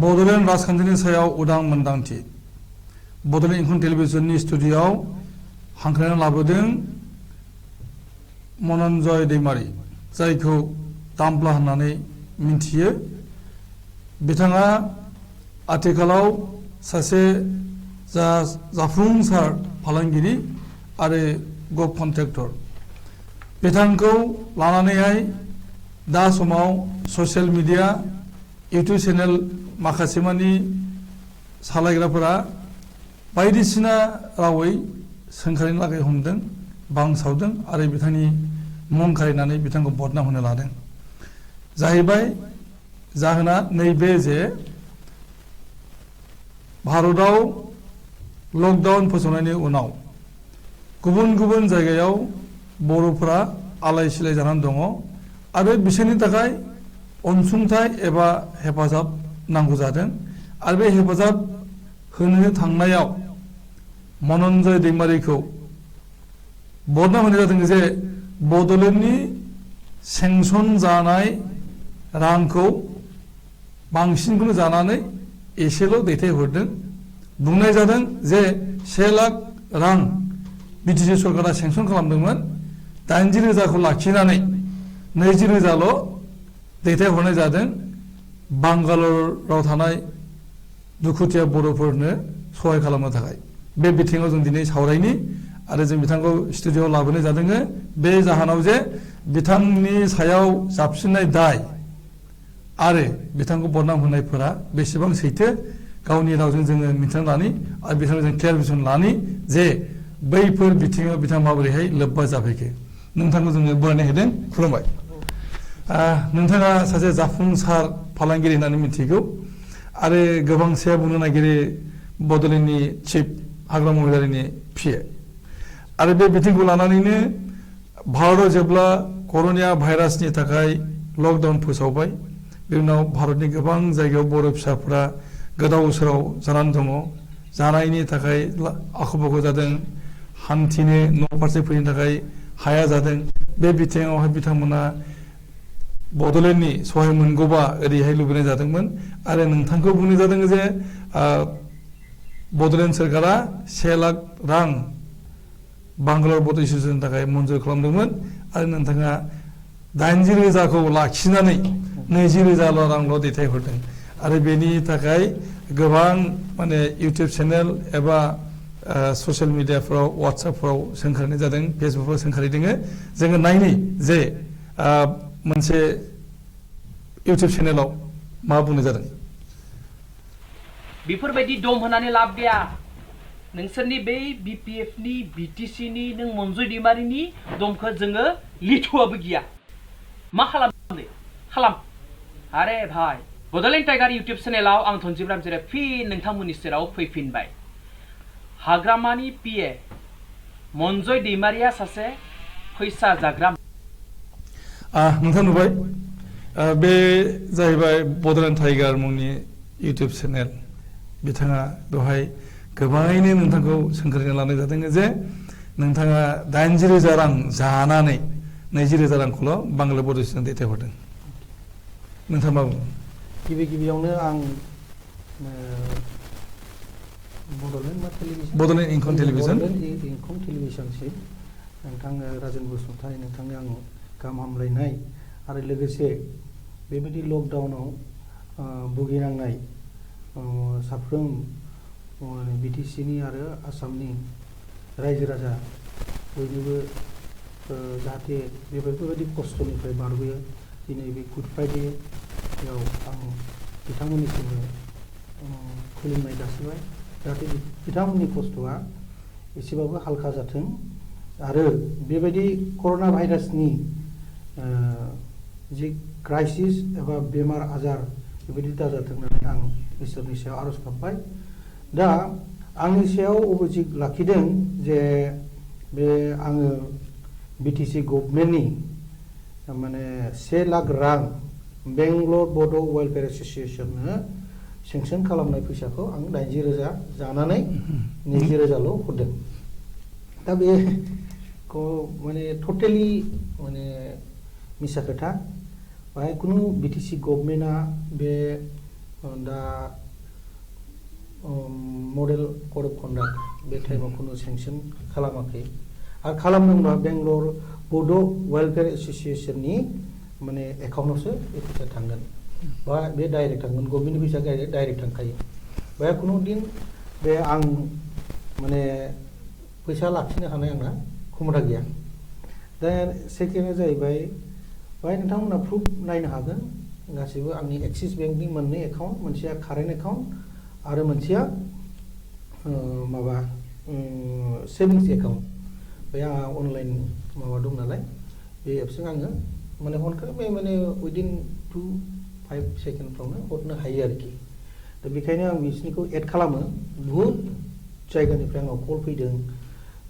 बड'लेण्ड राजखान्थिनि सायाव उदां मोनदांथि बड'लेण्ड इंखं टेलिभिजननि स्टुडिय'आव हांख्रायना लाबोदों मनन्जय दैमारी जायखौ दामफ्ला होननानै मिन्थियो। बिथाङा आथिखालाव सासे जाफुंसार फालांगिरि आरो गभ कन्ट्रेक्टर। बिथांखौ लानानैहाय दा समाव ससियेल मिडिया इउटुब चेनेल माखासे मानि सालायग्राफोरा बायदिसिना रावै सोंखारिनो लागै हमदों बांसावदों आरो बिथांनि मुं खारिनानै बिथांखौ बदनाम होनो लादों। जाहैबाय जाहोना नैबे जे भारताव लकडाउन फोसावनायनि उनाव गुबुन गुबुन जायगायाव बर'फोरा आलाय सिलाय जानानै दङ आरो बिसोरनि थाखाय अनसुंथाइ एबा हेफाजाब नांगौ जादों आरो बे हेफाजाब होनो थांनायाव मनन्जय दैमारीखौ बदनाम होनाय जादों जे बड'लेण्डनि सेंसन जानाय रांखौ बांसिनखौनो जानानै एसेल' दैथायहरदों। बुंनाय जादों जे 1 लाख रां बिटिसि सरकारा सेंसन खालामदोंमोन 80,000खौ लाखिनानै 20,000ल' दैथायहरनाय जादों बांगालराव थानाय दुखुथिया बर'फोरनो सहाय खालामनो थाखाय। बे बिथिङाव जों दिनै सावरायनि आरो जों बिथांखौ स्टुडिय'आव लाबोनाय जादों बे जाहोनाव जे बिथांनि सायाव जाबसिननाय दाय आरो बिथांखौ बदनाम होनायफोरा बेसेबां सैथो गावनि रावजों जोङो मिथिना लानि आरो बिथांखौ जों क्लियारिफिकेसन लानि जे बैफोर बिथिङाव बिथाङा माबोरैहाय लोब्बा जाफैखो। नोंथांखौ जोङो बरायनाय होदों। खुलुमबाय। नोंथाङा सासे जाफुंसार फालांगिरि होननानै मिथिगौ आरो गोबांसेया बुंनो नागिरो बड'लेण्डनि चिफ हाग्रामा महिलारिनि पिए आरो बे बिथिंखौ लानानैनो भारताव जेब्ला कर'ना भाइरासनि थाखाय लकडाउन फोसावबाय बे उनाव भारतनि गोबां जायगायाव बर' फिसाफोरा गोदाव सोराव जानानै दङ। जानायनि थाखाय आख' फाख' जादों हान्थिनो न' फारसे फैनो थाखाय हाया जादों। बे बिथिङावहाय बिथांमोना बड'लेण्डनि सहाय मोनगौबा ओरैहाय लुबैनाय जादोंमोन आरो नोंथांखौ बुंनाय जादों जे बड'लेण्ड सोरखारा 1 लाख रां बांगालर बड' एस'सियेसननि थाखाय मन्जुर खालामदोंमोन आरो नोंथाङा 80,000खौ लाखिनानै 20,000 रांल' दैथायहरदों आरो बेनि थाखाय गोबां माने इउटुब चेनेल एबा ससियेल मिडियाफ्राव वाट्सएपफ्राव सोंखारिनाय जादों फेसबुकफ्राव सोंखारिदों। जोङो नायनि जे मोनसे इउटुब चेनेलाव मा बुंनाय जादों। बेफोरबायदि दम होनानै लाब गैया। नोंसोरनि बै बिपिएफनि बिटिसिनि नों मनजय दैमारिनि दमखौ जोङो लिथुआबो गैया। मा खालामनो खालाम। आरे भाई बड'लेण्ड टाइगार इउटुब चेनेलाव आं धनजिब रामजिरा फिन नोंथांमोननि सेराव फैफिनबाय। हाग्रामानि पिए मनजय दैमारिया सासे फैसा जाग्रा। नोंथां नुबाय बे जाहैबाय बड'लेण्ड टाइगार मुंनि इउटुब चेनेल। बिथाङा बेवहाय गोबाङैनो नोंथांखौ सोंखारिना लानाय जादों जे नोंथाङा 80,000 रां जानानै 20,000 रांखौल' बांला बड' एस'सियेसन दैथायहरदों। नोंथाङा मा बुङो? गिबियावनो आं बड'लेण्ड इंखं टेलिभिजन इंखं टेलिभिजनसिम नोंथां राजेन बसुमतारी नोंथांनो आं गाहाम हामलायनाय आरो लोगोसे बेबायदि लकडाउनाव भुगिनांनाय साफ्रोम बिटिसिनि आरो आसामनि रायजो राजा बयनोबो जाहाथे बेफोरबायदि खस्थ'निफ्राय बारग'यो। दिनै बे गुड फ्राइडेआव आं बिथांमोननिसिम खुलुमनाय जासिबाय जाहाथे बिथांमोननि खस्थ'आ एसेबाबो हालखा जाथों आरो बेबायदि कर'ना भाइरासनि जि क्राइसिस एबा बेमार आजार बेबायदि दाजाथों होननानै आं इसोरनि सायाव आर'ज गाबबाय। दा आंनि सायाव अभियोग लाखिदों जे बे आङो बिटिसि गभर्नमेन्टनि माने 1 लाख रां बेंगलर बड' वेलफेयार एस'सियेसननो सेंसन खालामनाय फैसाखौ आं 80,000 जानानै 20,000ल' हरदों। दा बेखौ माने टटेलि माने मिसा खोथा। बाहाय खुनु बिटिसि गभर्नमेन्टआ बे दा मडेल कड अफ कन्डाक्ट बे टाइमाव खुनु सेंसन खालामाखै आरो खालामदोंबा बेंगलर बड' वेलफेयार एस'सिएशननि माने एकाउन्टआवसो बे फैसा थांगोन बा बे डाइरेक्ट थांगोन गभर्नमेन्टनि फैसा डाइरेक्ट थांखायो बेहाय खुनु दिन बे आं माने फैसा लाखिनो हानाय आंना क्षमता गैया दा सेकेन्डआ जाहैबाय बाहाय नोंथांमोना प्रुफ नायनो हागोन गासैबो आंनि एक्सिस बेंकनि मोननै एकाउन्ट मोनसेया कारेन्ट एकाउन्ट आरो मोनसेया माबा सेभिंस एकाउन्ट बे आंहा अनलाइन माबा दं नालाय बे एपजों आङो माने हरखाबै माने उइदिन 2-5 सेकेन्डफ्रावनो हरनो हायो आरोखि दा बेखायनो आं बिसोरनिखौ एड खालामो बुहुद जायगानिफ्राय आंनाव कल फैदों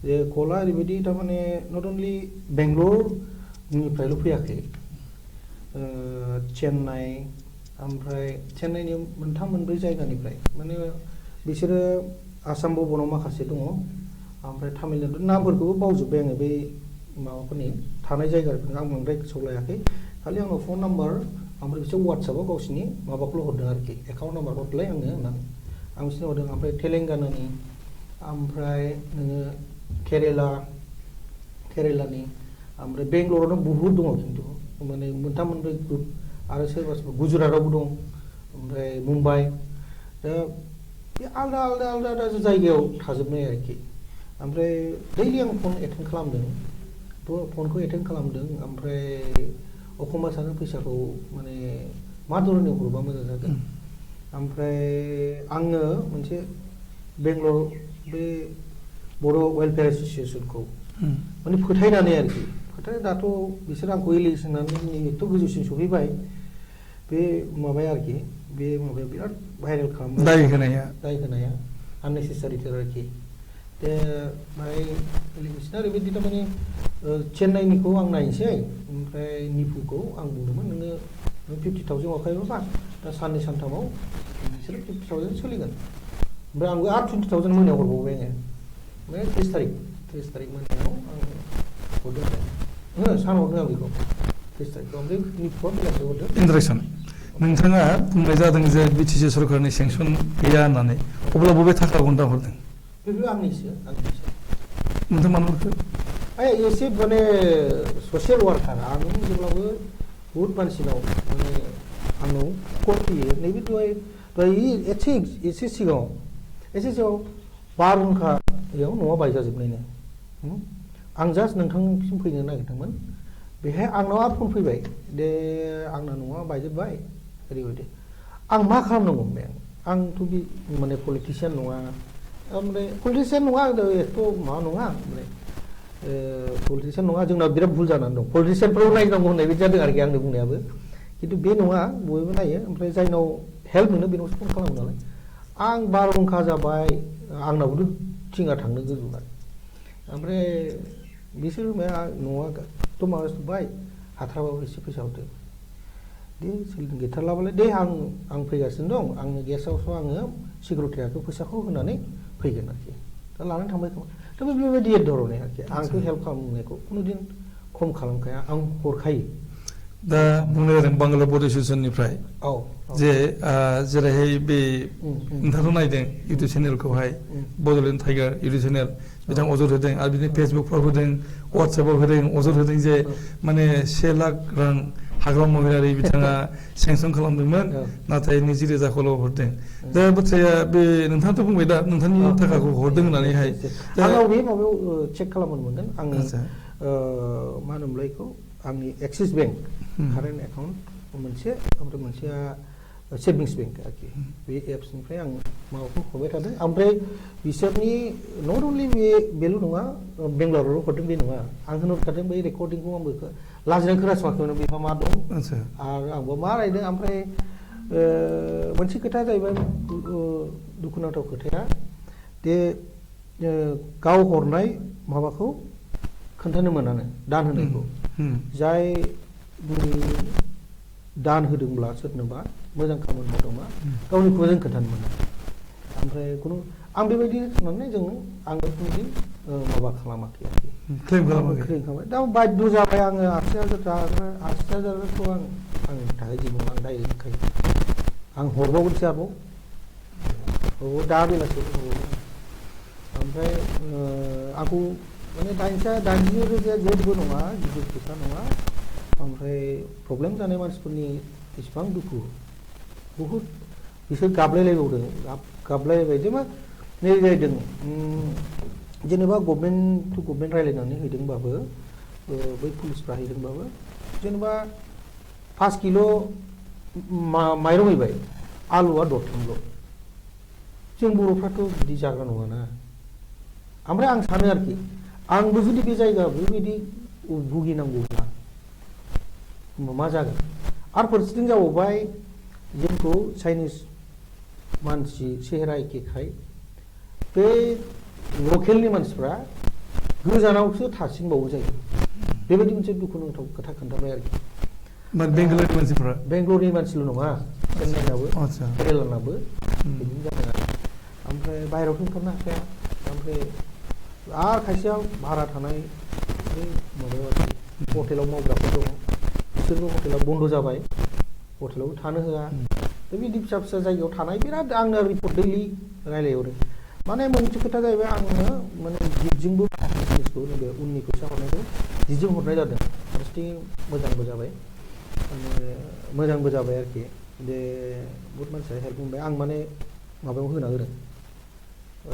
जे कलआ ओरैबायदि थारमाने नट अनलि बेंगलरनिफ्रायल' फैयाखै चेन्नाइ ओमफ्राय चेन्नाइनि मोनथाम मोनब्रै जायगानिफ्राय माने बिसोरो आसाम भबनाव माखासे दङ ओमफ्राय तामिलनाडु नामफोरखौबो बावजोब्बाय आङो बै माबाफोरनि थानाय जायगाफोरखौ आं बांद्राय गोसोआव लायाखै खालि आंनाव फन नाम्बार ओमफ्राय बिसोर वाट्सएपआव गावसिनि माबाखौल' हरदों आरोखि एकाउन्ट नाम्बार हरलाय आंनो होननानै आं बिसोरनो हरदों ओमफ्राय तेलेंगानानि ओमफ्राय नोङो केरेलानि ओमफ्राय बेंगलरावनो बुहुद दङ खिन्थु माने मोनथाम मोनब्रै ग्रुप आरो सोरबा सोरबा गुजरातआवबो दं ओमफ्राय मुम्बाइ दा बे आलदा आलदा जायगायाव थाजोबनाय आरोखि ओमफ्राय दैलि आं फन एटेन्ड खालामदों फनखौ एटेन्ड खालामदों ओमफ्राय एखमबा सानो फैसाखौ माने मा धरननि हरबा मोजां जागोन ओमफ्राय आङो मोनसे बेंगलर बे बड' वेलफेयार एस'सिएशनखौ माने फोथायनानै आरोखि दाथ' बिसोर आंखौ इलेक्सन होनानै एथ' गोजौसिम सहैबाय बे माबाया आरोखि बे माबाया बिराद भाइरेल खालामो दाय होनाया आननेसेसारिथार आरोखि दा बाहाय इलेक्सना ओरैबायदि थारमाने चेन्नाइनिखौ आं नायनोसै ओमफ्राय निपुखौ आं बुंदोंमोन नोङो 50,000 हरखायोबा दा साननै सानथामाव बिसोरो 50,000 सोलिगोन ओमफ्राय आंबो आरो 20,000 मोनायाव हरबावबाय आङो ओमफ्राय 30 तारिख मोनायाव आं हरदों सान हरदों आं बेखौ 30 तारिखआव ओमफ्राय निपुआ बेलासियाव हरदों इन्ट्रेक्सन नोंथाङा बुंनाय जादों जे बिटिसि सरकारनि सेंसन गैया होननानै अब्ला बबे थाखा घन्टा हरदों बेबो आंनिसो नोंथां मानो हरखो एसे माने ससियेल वार्कार आं जेब्लाबो बुहुद मानसिनाव माने आंनाव कल फैयो नैबे दहाय एसे सिगाङाव बारहुंखायाव न'आ बायजाजोबनायनो आं जास्ट नोंथांसिम फैनो नागिरदोंमोन बेहाय आंनाव आरो फन फैबाय दे आंना न'आ बायजोब्बाय ओरैबायदि आं मा खालामनांगौ बे आंथ' बे माने पलिटिसियान नङा ओमफ्राय पलिटिसियान नङा एथ' माबा नङा ओमफ्राय पलिटिसियान नङा जोंना बिराद भुल जानानै दं पलिटिसियानफोराव नायनांगौ होननाय बायदि जादों आरोखि आंनि बुंनायाबो खिन्थु बे नङा बयबो नायो ओमफ्राय जायनाव हेल्प मोनो बेनावसो फन खालामो नालाय आं बारहुंखा जाबाय आंनावबोथ' थिङा थांनो गोजौना ओमफ्राय बिसोर न'आथ' माबाजोब्बाय हाथाराबाबो एसे फैसा हरदो दे सोलिदों गैथारलाबालाय दे आं फैगासिनो दं आंनि गेस्ट हाउसआव आङो सिकिउरिटिखौ फैसाखौ होनानै फैगोन आरोखि दा लानानै थांबाय खोमा दा बेबायदि धरनै आरोखि आंथ' हेल्प खालामनायखौ खुनुदिन खम खालामखाया आं हरखायो दा बुंनाय जादों बांला बड' एस'सिएशननिफ्राय जे जेरैहाय बे नोंथांखौ नायदों इउटुब चेनेलखौहाय बड'लेण्ड टाइगार इउटुब चेनेल बिथां अजद होदों आरो बिदिनो फेसबुकफ्राव होदों वाट्सएपआव होदों अजद होदों जे माने 1 लाख रां हाग्रामा महिलारि बिथाङा सेंसन खालामदोंमोन नाथाय 20,000 हरदों दा बाथ्राया बे नोंथाङाथ' बुंबाय दा नोंथांनि थाखाखौ हरदों होननानैहाय आंनाव बे माबायाव चेक खालामनो मोनगोन आंनि मा होनोमोनलाय बेखौ आंनि एक्सिस बेंक कारेन्ट एकाउन्ट मोनसे ओमफ्राय मोनसेया सेभिंस बेंक आरोखि बे एप्सनिफ्राय आं माबाखौ हरबाय थादों ओमफ्राय बिसोरनि नट अनलि बेल' नङा बेंगलरावल' हरदों बे नङा आं होनहरखादों बै रेकर्डिंखौ आंबो लाजिनाय खोनासङाखैमोन बेहा मा दं आरो आंबो मा रायदों ओमफ्राय मोनसे खोथा जाहैबाय दुखुनांथाव खोथाया दे गाव हरनाय माबाखौ खोन्थानो मोनानो दान होनायखौ जाय दान होदोंब्ला सोरनोबा मोजां खामानि मावदोंबा गावनिखौबो जों खोन्थानो मोना ओमफ्राय आं बेबायदि होननानै आङो खुनुदिन माबा खालामाखै आरोखि क्लेम खालामबाय दा बाध्य जाबाय आङो 80,000 80,000खौ आंनि थाखाय जेबो आं दायो होनखायो आं हरबावगोनसो आरोबाव दा बेलासियाव हरबावगोन ओमफ्राय आंखौ माने 80 रोजा जेबो नङा गिदिर खोथा नङा ओमफ्राय प्रब्लेम जानाय मानसिफोरनि इसिबां दुखु बहुद बिसोर गाबलायलायबावदों गाबलायबाय जे मा नै जाहैदों जेनेबा गभर्नमेन्ट टु गभर्नमेन्ट रायलायनानै हैदोंबाबो बै पुलिसफ्रा हैदोंबाबो जेनेबा 5 किल' माइरं हैबाय आलुआ दरथामल' जों बर'फ्राथ' बिदि जाग्रा नङाना ओमफ्राय आं सानो आरोखि आंबो जुदि बे जायगा बेबायदि भुगिनांगौब्ला मा जागोन आरो फारसेथिं जाबावबाय जोंखौ चाइनिस मानसि सेहेरा एखेखाय बे लकेलनि मानसिफ्रा गोजानावसो थासिनबावो जायो बेबायदि मोनसे दुखुनांथाव खोथा खोन्थाबाय आरोखि बेंगलरनि मानसिफ्रा बेंगलरनि मानसिल' नङा चेन्नाइनाबो केरेलानाबो बिदिनो जादों आरो ओमफ्राय बाहेरायावथ' ओंखारनो हाखाया ओमफ्राय आरो खायसेया भारा थानाय बै माबायाव आरोखि हटेलाव मावग्राफोर दङ बिसोरबो हटेला बन्द' जाबाय हटेलावबो थानो होआ बेबायदि फिसा फिसा जायगायाव थानाय बिराद आंनो रिपर्ट दैलि रायलायहरो माने मोनसे खोथा जाहैबाय आङो माने जिपजोंबो जिनिसखौ नैबे उननि फैसा हरनायखौ जिपजों हरनाय जादों फारसेथिं मोजांबो जाबाय मोजांबो जाबाय आरोखि बे बहुत मानसिया हेल्प मोनबाय आं माने माबायाव होना होदों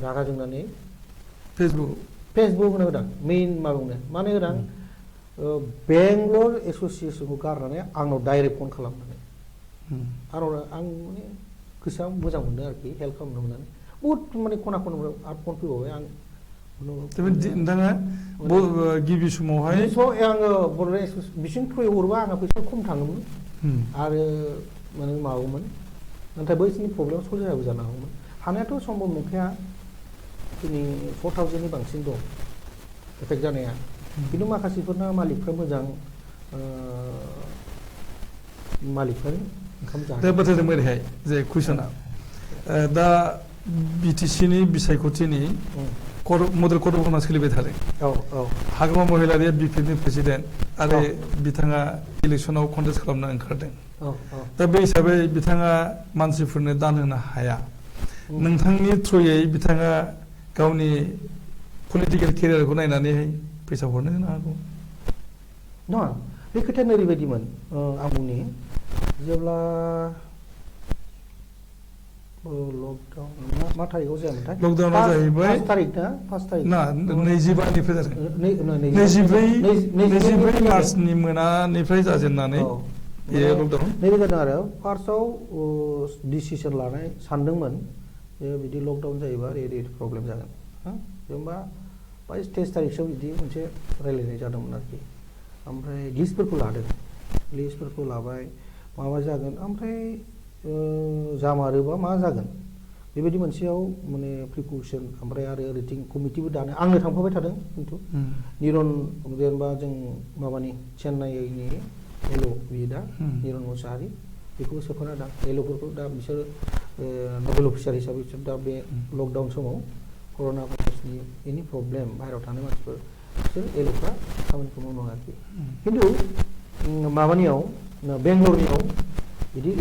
रागा जोंनानै फेसबुक होनो होदां मेइन माबायावनो मानो होदां बेंगलर एस'सियेसनखौ गारनानै आंनाव डाइरेक्ट फन खालामनानै आरो आं माने गोसोआ मोजां मोनदों आरोखि हेल्प खालामनो मोननानै बहुद माने खना खना आरो फन फैबावबाय आं नोंथाङा गिबि समावहाय आङो बिसिम थ्रुयै हरबा आंहा फैसा खम थाङोमोन आरो माने माबागौमोन नाथाय बैसिनि प्रब्लेम सल्भ जायाबो जानो हागौमोन हानायाथ' सम्भब नंखाया दिनै 4000नि बांसिन दं एफेक्ट जानाया खिन्थु माखासेफोरना मालिकफ्रा मोजां मालिकफोर ओंखाम दा बाथ्राया बोरैहाय जे कुइसना दा बिटिसिनि बिसायख'थिनि मडेल कड अफ कन्डाक्ट सोलिबाय थादों हाग्रामा महिलारिया बिपिएफनि प्रेसिडेन्ट आरो बिथाङा इलेक्सनाव कन्टेस्ट खालामनो ओंखारदों दा बे हिसाबै बिथाङा मानसिफोरनो दान होनो हाया नोंथांनि थ्रुयै बिथाङा गावनि पलिटिकेल केरियारखौ नायनानैहाय फैसा हरनो होनो हागौ नङा बे खोथाया ओरैबायदिमोन आं बुंनि जेब्ला लकडाउन मा थारिखआव जायामोनथाय लकडाउना जाहैबाय 5 तारिख ना 25निफ्राय जादों 24 मार्चनि मोनानिफ्राय जाजेननानै बेयो लकडाउन नैबे जादों आरो फार्स्टआव डिसिसन लानाय सानदोंमोन जे बिदि लकडाउन जायोबा ओरै प्रब्लेम जागोन जेनेबा 23 तारिखसोआव बिदि मोनसे रायलायनाय जादोंमोन आरोखि ओमफ्राय लिस्टफोरखौ लाबाय माबा जागोन ओमफ्राय जामारोबा मा जागोन बेबायदि मोनसेयाव माने प्रिकसन ओमफ्राय आरो ओरैथिं कमिटिबो दानो आंनो थांफाबाय थादों खिन्थु निरन जेनेबा जों माबानि चेन्नाइनि एल' बियो दा निरन मुसाहारि बेखौबो सोफाना दा एल'फोरखौ दा बिसोर नबेल अफिसार हिसाबै बिसोर दा बे लकडाउन समाव कर'ना भाइरासनि एनि प्रब्लेम बाहेरायाव थानाय मानसिफोर बिसोर एल'फ्रा खामानिखौ मावनो आरोखि खिन्थु माबानियाव बेंगलरनियाव बिदि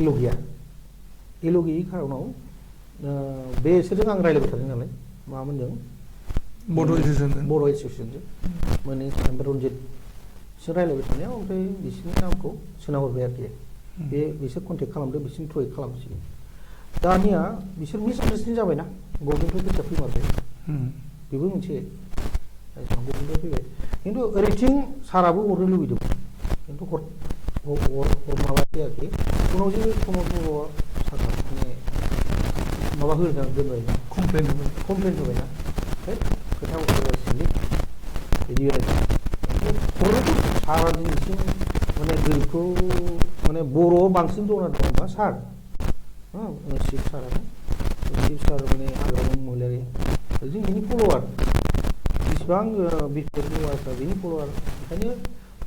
एल' गैयि खार'नाव बेसोरजों आं रायज्लायबाय थादों नालाय मा मोनदों बर' एस'सियेसनजों माने रन्जित बिसोर रायज्लायबाय थानायाव ओमफ्राय बिसोरनि नामखौ सोनाहरबाय आरोखि बिसोर कन्टेक्ट खालामदो बिसोरनि थ्रुयै खालामसिगोन दानिया बिसोर मिसआन्डारस्टेन्डिं जाबायना गभर्नमेन्टनिफ्राय फैसा फैमारबाय बेबो मोनसे गभर्नमेन्टनिफ्राय फैबाय खिन्थु ओरैथिं साराबो हरनो लुबैदोंमोन खिन्थु माबायाखै आरोखि उनाव जे प्रमद बर'आ सारा माने माबा होदों दोनबाय कमप्लेन होबायना खोथा जासिगोनलै बिदि आरोखि हरनोथ' सारा दिनैसिम माने गोरिबखौ माने बर'आव बांसिन दंना दंबा सार शिब सार माने हाग्रामा महिलारि जों बिनि फल'वार बेसिबां बिपिएफनि वार्कआ बिनि फल'वार ओंखायनो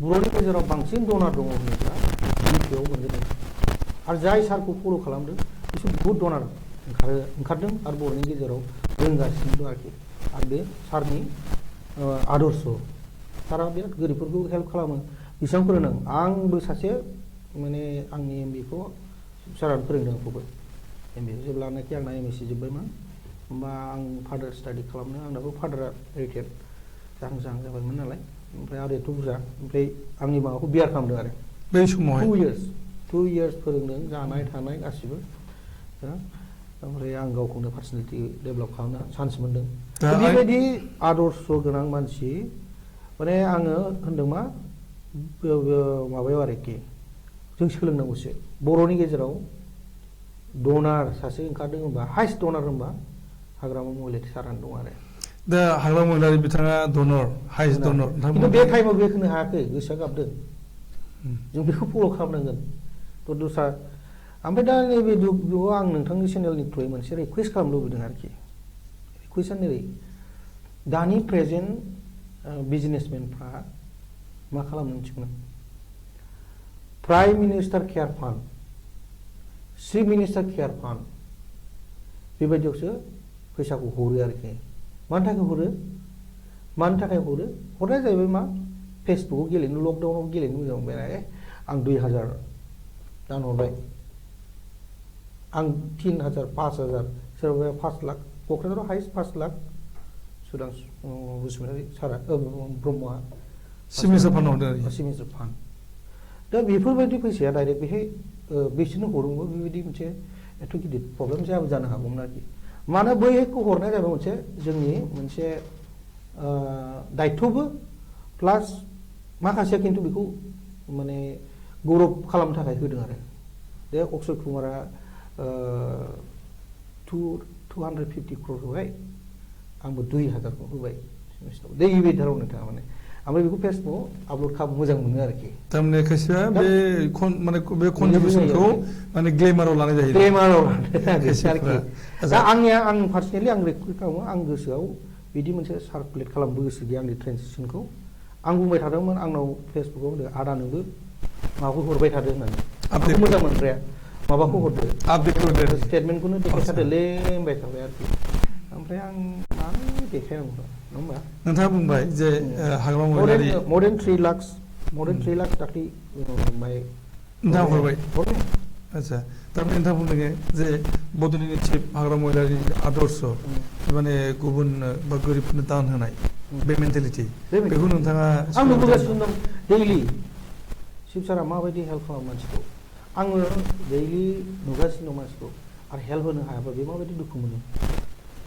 बर'नि गेजेराव बांसिन डनार दङ होनोब्ला बिपिएफआव मोनगोन आरो जाय सारखौ फल' खालामदों बिसोर बहुद डनार ओंखारदों आरो बर'नि गेजेराव रोंगासिनो दं आरोखि आरो बे सारनि आदर्श सारा बिराद गोरिबफोरखौ हेल्प खालामो बेसेबां फोरोंदों आंबो सासे माने आंनि एमबिखौ सारानो फोरोंदों आंखौबो MA जेब्लानाखि आंना MSc जोब्बायमोन होमबा आं फार्दार स्टाडि खालामनो आंनाबो फार्दारा रिटायार्ड जाहां जाबायमोन नालाय ओमफ्राय आरो एथ' बुरजा ओमफ्राय आंनि माबाखौ बियार खालामदों आरो बै समावहाय 2 years फोरोंदों जानाय थानाय गासिबो ओमफ्राय आं गावखौनो पार्सनेलिटि डेभेलप खालामनो चान्स मोनदों बेबायदि आदर्श गोनां मानसि माने आङो होनदों मा माबायाव आरोखि जों सोलोंनांगौसो बर'नि गेजेराव डनार सासे ओंखारदों होनबा हाइस्ट डनार होनबा हाग्रामा महिलारि सारानो दं आरो दा हाग्रामा महिलारि बिथाङा डनर हाइस्ट डनर खिन्थु बे टाइमाव बे होनो हायाखै गोसोआ गाबदों जों बेखौ फल' खालामनांगोन थ' दस्रा ओमफ्राय दा नैबे जुगाव आं नोंथांनि चेनेलनि थ्रुयै मोनसे रिकुवेस्ट खालामनो लुबैदों आरोखि रिकुवेस्टआ नोरै दानि प्रेजेन्ट बिजनेसमेनफ्रा मा खालामनो मिथिगौ prime minister care fund chief minister care fund बेबायदियावसो फैसाखौ हरो आरोखि मानि थाखाय हरो हरनाया जाहैबाय मा फेसबुकआव गेलेनो लकडाउनाव गेलेनो मोजां मोनबाय आं 2000 दान हरबाय आं 3000 5000 सोरबा 5 लाख क'क्राझाराव हाइस्ट 5 लाख सुदां बसुमतारी सारा ब्रह्मआ सिगनेसार फान्ड हरदों आरो सिगनेसार फान्ड दा बेफोरबायदि फैसाया डाइरेक्ट बेहाय बिसोरनो हरोबो बेबायदि मोनसे एथ' गिदिर प्रब्लेम जानो हागौमोन आरोखि मानो बैखौ हरनाया जाबाय मोनसे जोंनि मोनसे दायित्वबो प्लास माखासेया खिन्थु बेखौ माने गौरब खालामनो थाखाय होदों आरो बे अक्षय कुमारा 250 crore होबाय आंबो 2000 होबाय दैबायथाराव नोंथाङा माने ओमफ्राय बेखौ फेसबुकआव आपल'ड खालामनो मोजां मोनो आरोखि थारमाने खायसेया बे कन्ट्रिबिउसनखौ माने ग्लेमाराव लानाय जायो आरोखि दा आं पार्सनेलि आं रिकुवेस्ट खालामो आं गोसोआव बिदि मोनसे सार्कुलेट खालामनो गोसो गैया आंनि ट्रेन्जेकसनखौ आं बुंबाय थादोंमोन आंनाव फेसबुकआव होनदों आदा नोंबो माबाखौ हरबाय थादो होननानै आंखौ मोजां मोनग्राया माबाखौ हरदो स्टेटमेन्टखौनो देखायथारदोलै होनबाय थाबाय आरोखि ओमफ्राय आं मानो देखायनांगौ नङा होमबा नोंथाङा बुंबाय जे हाग्रामा महिलारि more than 3 lakhs दाख्लै नोंथाङा हरबाय आदसा थारमाने नोंथाङा बुंदों जे बड'लेण्डनि चिफ हाग्रामा महिलारि आदर्श माने गुबुन बा गोरिबफोरनो दान होनाय बे मेन्टेलिटि बेखौ नोंथाङा आं नुबोगासिनो दं दैलि शिब सारा माबायदि हेल्प खालामो मानसिखौ आङो दैलि नुगासिनो दं मानसिखौ आरो हेल्प होनो हायाबा बे माबायदि दुखु मोनो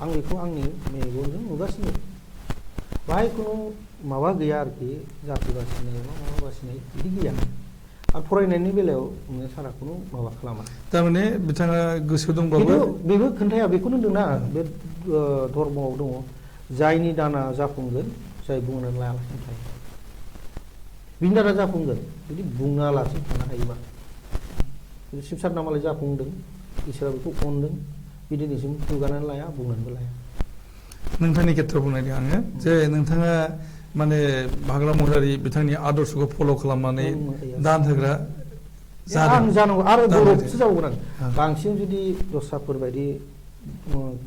आं बेखौ आंनि मेगनजों नुगासिनो बाहाय खुनु माबा गैया आरोखि जाति बासिनाय माबा बासिनाय बिदि गैया आरो फरायनायनि बेलायाव सारा खुनु माबा खालामा थारमाने बिथाङा गोसो दंबाबो बेबो खोन्थाया बेखौनो होनदोंना बे धर्मआव दङ जायनि दाना जाफुंगोन जाय बुंनानै लायालासिनो थायो बिनि दाना जाफुंगोन जुदि बुङालासिनो थानो हायोबा शिब सारना मालाय जाफुंदों इसोरा बेखौ अनदों बे दिनैसिम दुगानानै लाया बुंनानैबो लाया नोंथांनि खेथ्रआव बुंनायदों आङो जे नोंथाङा माने हाग्रामा महिलारि बिथांनि आदर्शखौ फल' खालामनानै दान होग्रा आं जानांगौ आरो गौरबसो जाबावगोन आं बांसिन जुदि दस्राफोर बायदि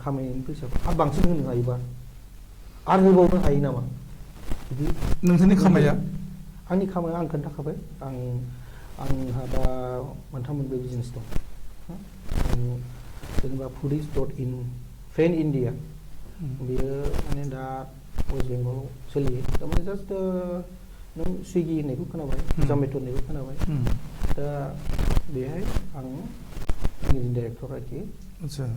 खामायनायनि फैसाखौ आरो बांसिन होनो हायोबा आरो होबावनो हायो नामा बिदि नोंथांनि खामाया आंनि खामाया आं खोन्थाखाबाय आंहा दा मोनथाम मोनब्रै बिजनेस दं जेनेबा foodies.in फेन इण्डिया बेयो माने दा वेस्ट बेंगलाव सोलियो थारमाने जास्ट नों सुइगि होननायखौ खोनाबाय जमेट' होननायखौ खोनाबाय दा बेहाय आं मेनेजिं डाइरेक्टर आरोखि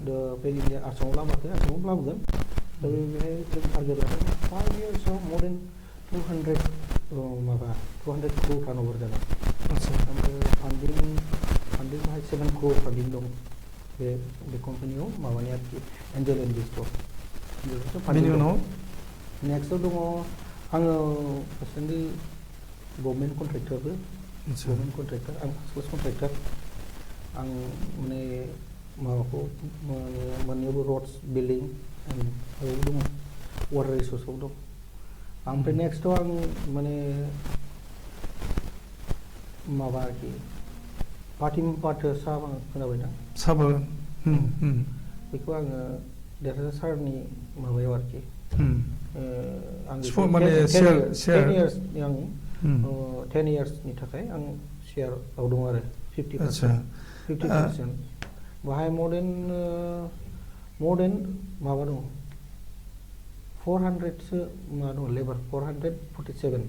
दा फेन इण्डिया आसामाव लाबोआखै आसामाव लाबोगोन दा बेहाय जों टारगेट लादों 5 yearsआव more than 200 crore टार्नओभार जागोन ओमफ्राय फान्डिंआवहाय 7 crore फान्डिं दं बे कम्पानियाव माबानि आरोखि एन्जेल इनभेस्टर बेनि उनाव नेक्स्टआव दङ आङो पार्सनेलि गभर्नमेन्ट कन्ट्रेक्टरबो आं फार्स्ट क्लास कन्ट्रेक्टर आं माने माबाखौ मोननैयावबो रड्स बिल्डिं दङ वाटार रिसर्सआव दं ओमफ्राय नेक्स्टआव आं माने माबा आरोखि पार्टि साहा खोनाबायना साहा बागान बेखौ आङो देरहासार सारनि माबायाव आरोखि आं 10 yearsनि थाखाय आं शेयाराव दं आरो 50% बाहाय more than माबा दं 400 सो मा दं लेबार 447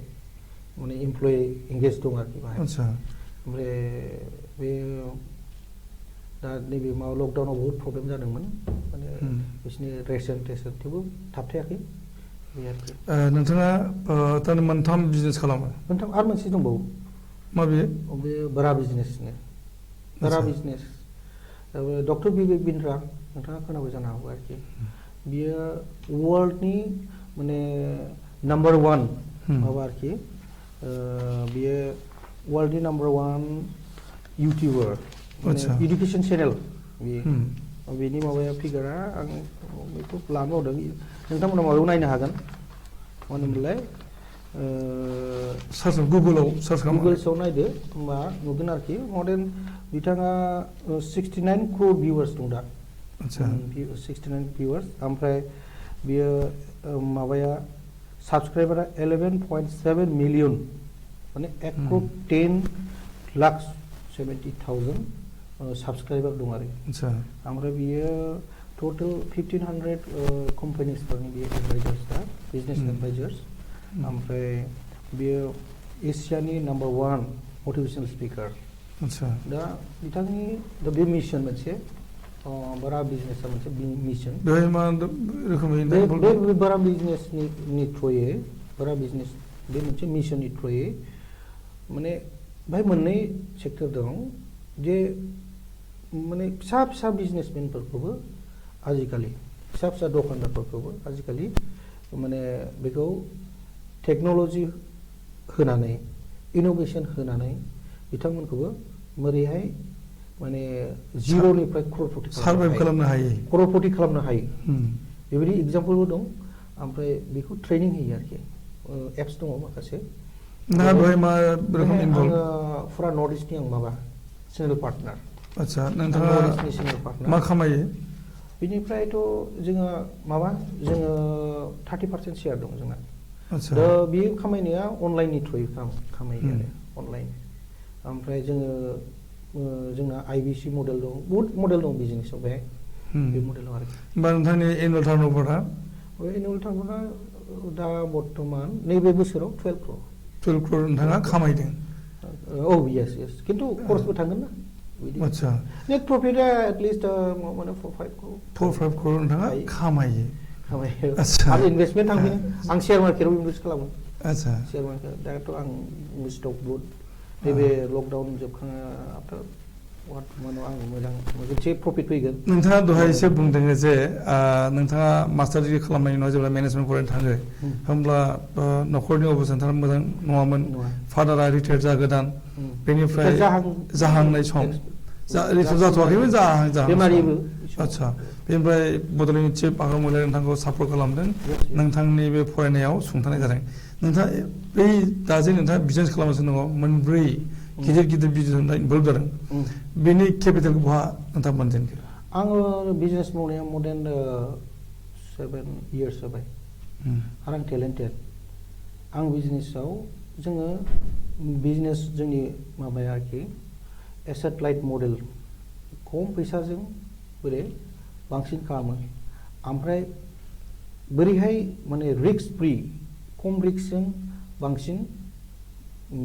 माने एमप्लयि एंगेज दं आरोखि बाहाय आतसा ओमफ्राय बे दा नैबे माबा लकडाउनाव बहुत प्रब्लेम जादोंमोन माने बिसोरनि रेसन थेवबो थाबथायाखै बे आरोखि नोंथाङा थारमाने मोनथाम बिजनेस खालामो मोनथाम आरो मोनसे दंबावो माबे बे बारा बिजनेसनि बारा बिजनेस डक्टर बिबेक बिन्द्रा नोंथाङा खोनाबाय जानो हागौ आरोखि बियो वर्ल्डनि माने नाम्बार 1 माबा आरोखि बियो वर्ल्डनि नाम्बार 1 इउटिउबार इडुकेशन चेनेल बेनि माबाया फिगारा आं बेखौ लानो हरदों नोंथांमोना माबायाव नायनो हागोन मा होनोमोनलाय सार्च गुगोलाव सार्च खालाम गुगोल्सआव नायदो होमबा नुगोन आरोखि मडेन बिथाङा 69 crore भिउवार्स दं दा आतसा 69 भिउवार्स ओमफ्राय बियो माबाया साबस्क्राइबारा 11.7 मिलियन माने 1,10,70,000 साबस्क्राइबार दं आरो आतसा ओमफ्राय बियो टोटल 1500 कम्पानिसफोरनि बियो एडभाइजार्स दा बिजनेस एडभाइजार्स ओमफ्राय बियो एसियानि नाम्बार 1 मटिभेशनल स्पिकार आतसा दा बिथांनि बे मिशन मोनसे बारा बिजनेसा मोनसे मिशन बेहाय मा रोखोमै बे बारा बिजनेसनि थ्रुयै बारा बिजनेस बे मोनसे मिशननि थ्रुयै माने बेहाय मोननै सेक्टर दं जे माने फिसा फिसा बिजनेसमेनफोरखौबो आजिखालि फिसा फिसा दखानदारफोरखौबो आजिखालि माने बेखौ टेक्न'लजि होनानै इनोभेशन होनानै बिथांमोनखौबो मोरैहाय माने जिर'निफ्राय क्ररपति खालामनो हायो बेबायदि एग्जाम्पलबो दं ओमफ्राय बेखौ ट्रेनिं होयो आरोखि एप्स दङ माखासे नोंहा बेहाय मा रोखोम इनभल्भ आङो फुरा नर्थ इस्टनि आं माबा सिंगल पार्टनार आतसा नोंथाङा नर्थ इस्टनि सिंगल पार्टनार मा खामायो बिनिफ्रायथ' जोङो 30% शेयार दं जोंना आतसा दा बे खामायनाया अनलाइननि थ्रुयै खामायो आरो अनलाइन ओमफ्राय जोंना आईबीसी मडेल दं बहुत मडेल दं बिजनेसाव बेहाय बे मडेलाव आरोखि होमबा नोंथांनि एनुवेल टार्नअभारआ एनुवेल टार्नअभारआ दा बर्तमान नैबे बोसोराव 12 crore नोंथाङा खामायदों औ यस खिन्थु खरसबो थांगोन ना आतसा नेट प्रफिटआ एटलिस्ट माने 4-5 crore नोंथाङा खामायो आतसा आरो इनभेस्टमेन्ट थांफिनो आं शेयार मार्केटआव इनभेस्ट खालामो आतसा शेयार मार्केट दाथ' आं स्टक बुट नैबे लकडाउन जोबखाङो आफ्टार आं मोजां मोनसे प्रफिट फैगोन नोंथाङा दहाय एसे बुंदों जे नोंथाङा मास्टार डिग्री खालामनायनि उनाव जेब्ला मेनेजमेन्ट फरायनो थाङो होमब्ला न'खरनि अबस्थाया मोजां नङामोन फादारा रिटायार जागोदान बेनिफ्राय जाहांनाय सम रिटायार जाथ'वाखैमोन बेमारिबो आतसा बेनिफ्राय बड'लेण्डनि चिफ आफादगिरिया नोंथांखौ सापर्ट खालामदों नोंथांनि बे फरायनायाव सुंथानाय जादों नोंथाङा बै दा जे नोंथाङा बिजनेस खालामगासिनो दङ मोनब्रै गिदिर बिजनेस इनभल्भ जादों बेनि केपिटेलखौ बहा नोंथाङा मोनजेनखो आङो बिजनेस मावनाया मर देन 7 years जाबाय आरो आं टेलेन्टेड आं बिजनेसाव जोङो बिजनेस जोंनि माबाया आरोखि एसेट लाइट मडेल खम फैसाजों बोरै बांसिन खालामो ओमफ्राय बोरैहाय माने रिस्क फ्रि खम रिस्कजों बांसिन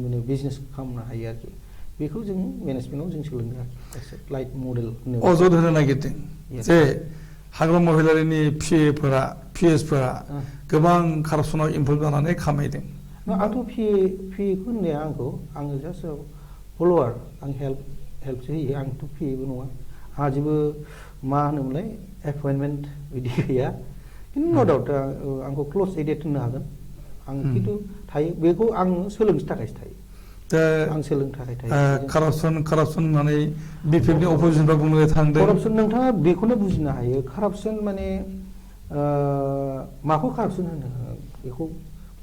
माने बिजनेस खालामनो हायो आरोखि बेखौ जों मेनेजमेन्टआव जों सोलोंदों आरोखि एसेट लाइट मडेल अजद होनो नागिरदों जे हाग्रामा महिलारिनि पिएसफोरा गोबां कारापसनाव इनभल्भ जानानै खामायदों आंथ' पिएखौ होननाया आङो जास्ट फल'वार आं हेल्पसो होयो आंथ' पिएबो नङा आंहा जेबो मा होनोमोनलाय एपइन्टमेन्ट बिदि गैया खिन्थु न' डाउट आंखौ क्ल'ज एडेट होननो हागोन आं खिन्थु थायो बेखौ आं सोलोंनो थाखायसो थायो आं सोलोंनो थाखाय थायो कारापसन होननानै बिपिएफनि अपोजिसनफ्रा बुंनो थांदों कारापसन नोंथाङा बेखौनो बुजिनो हायो कारापसन माने माखौ कारापसन होनो बेखौ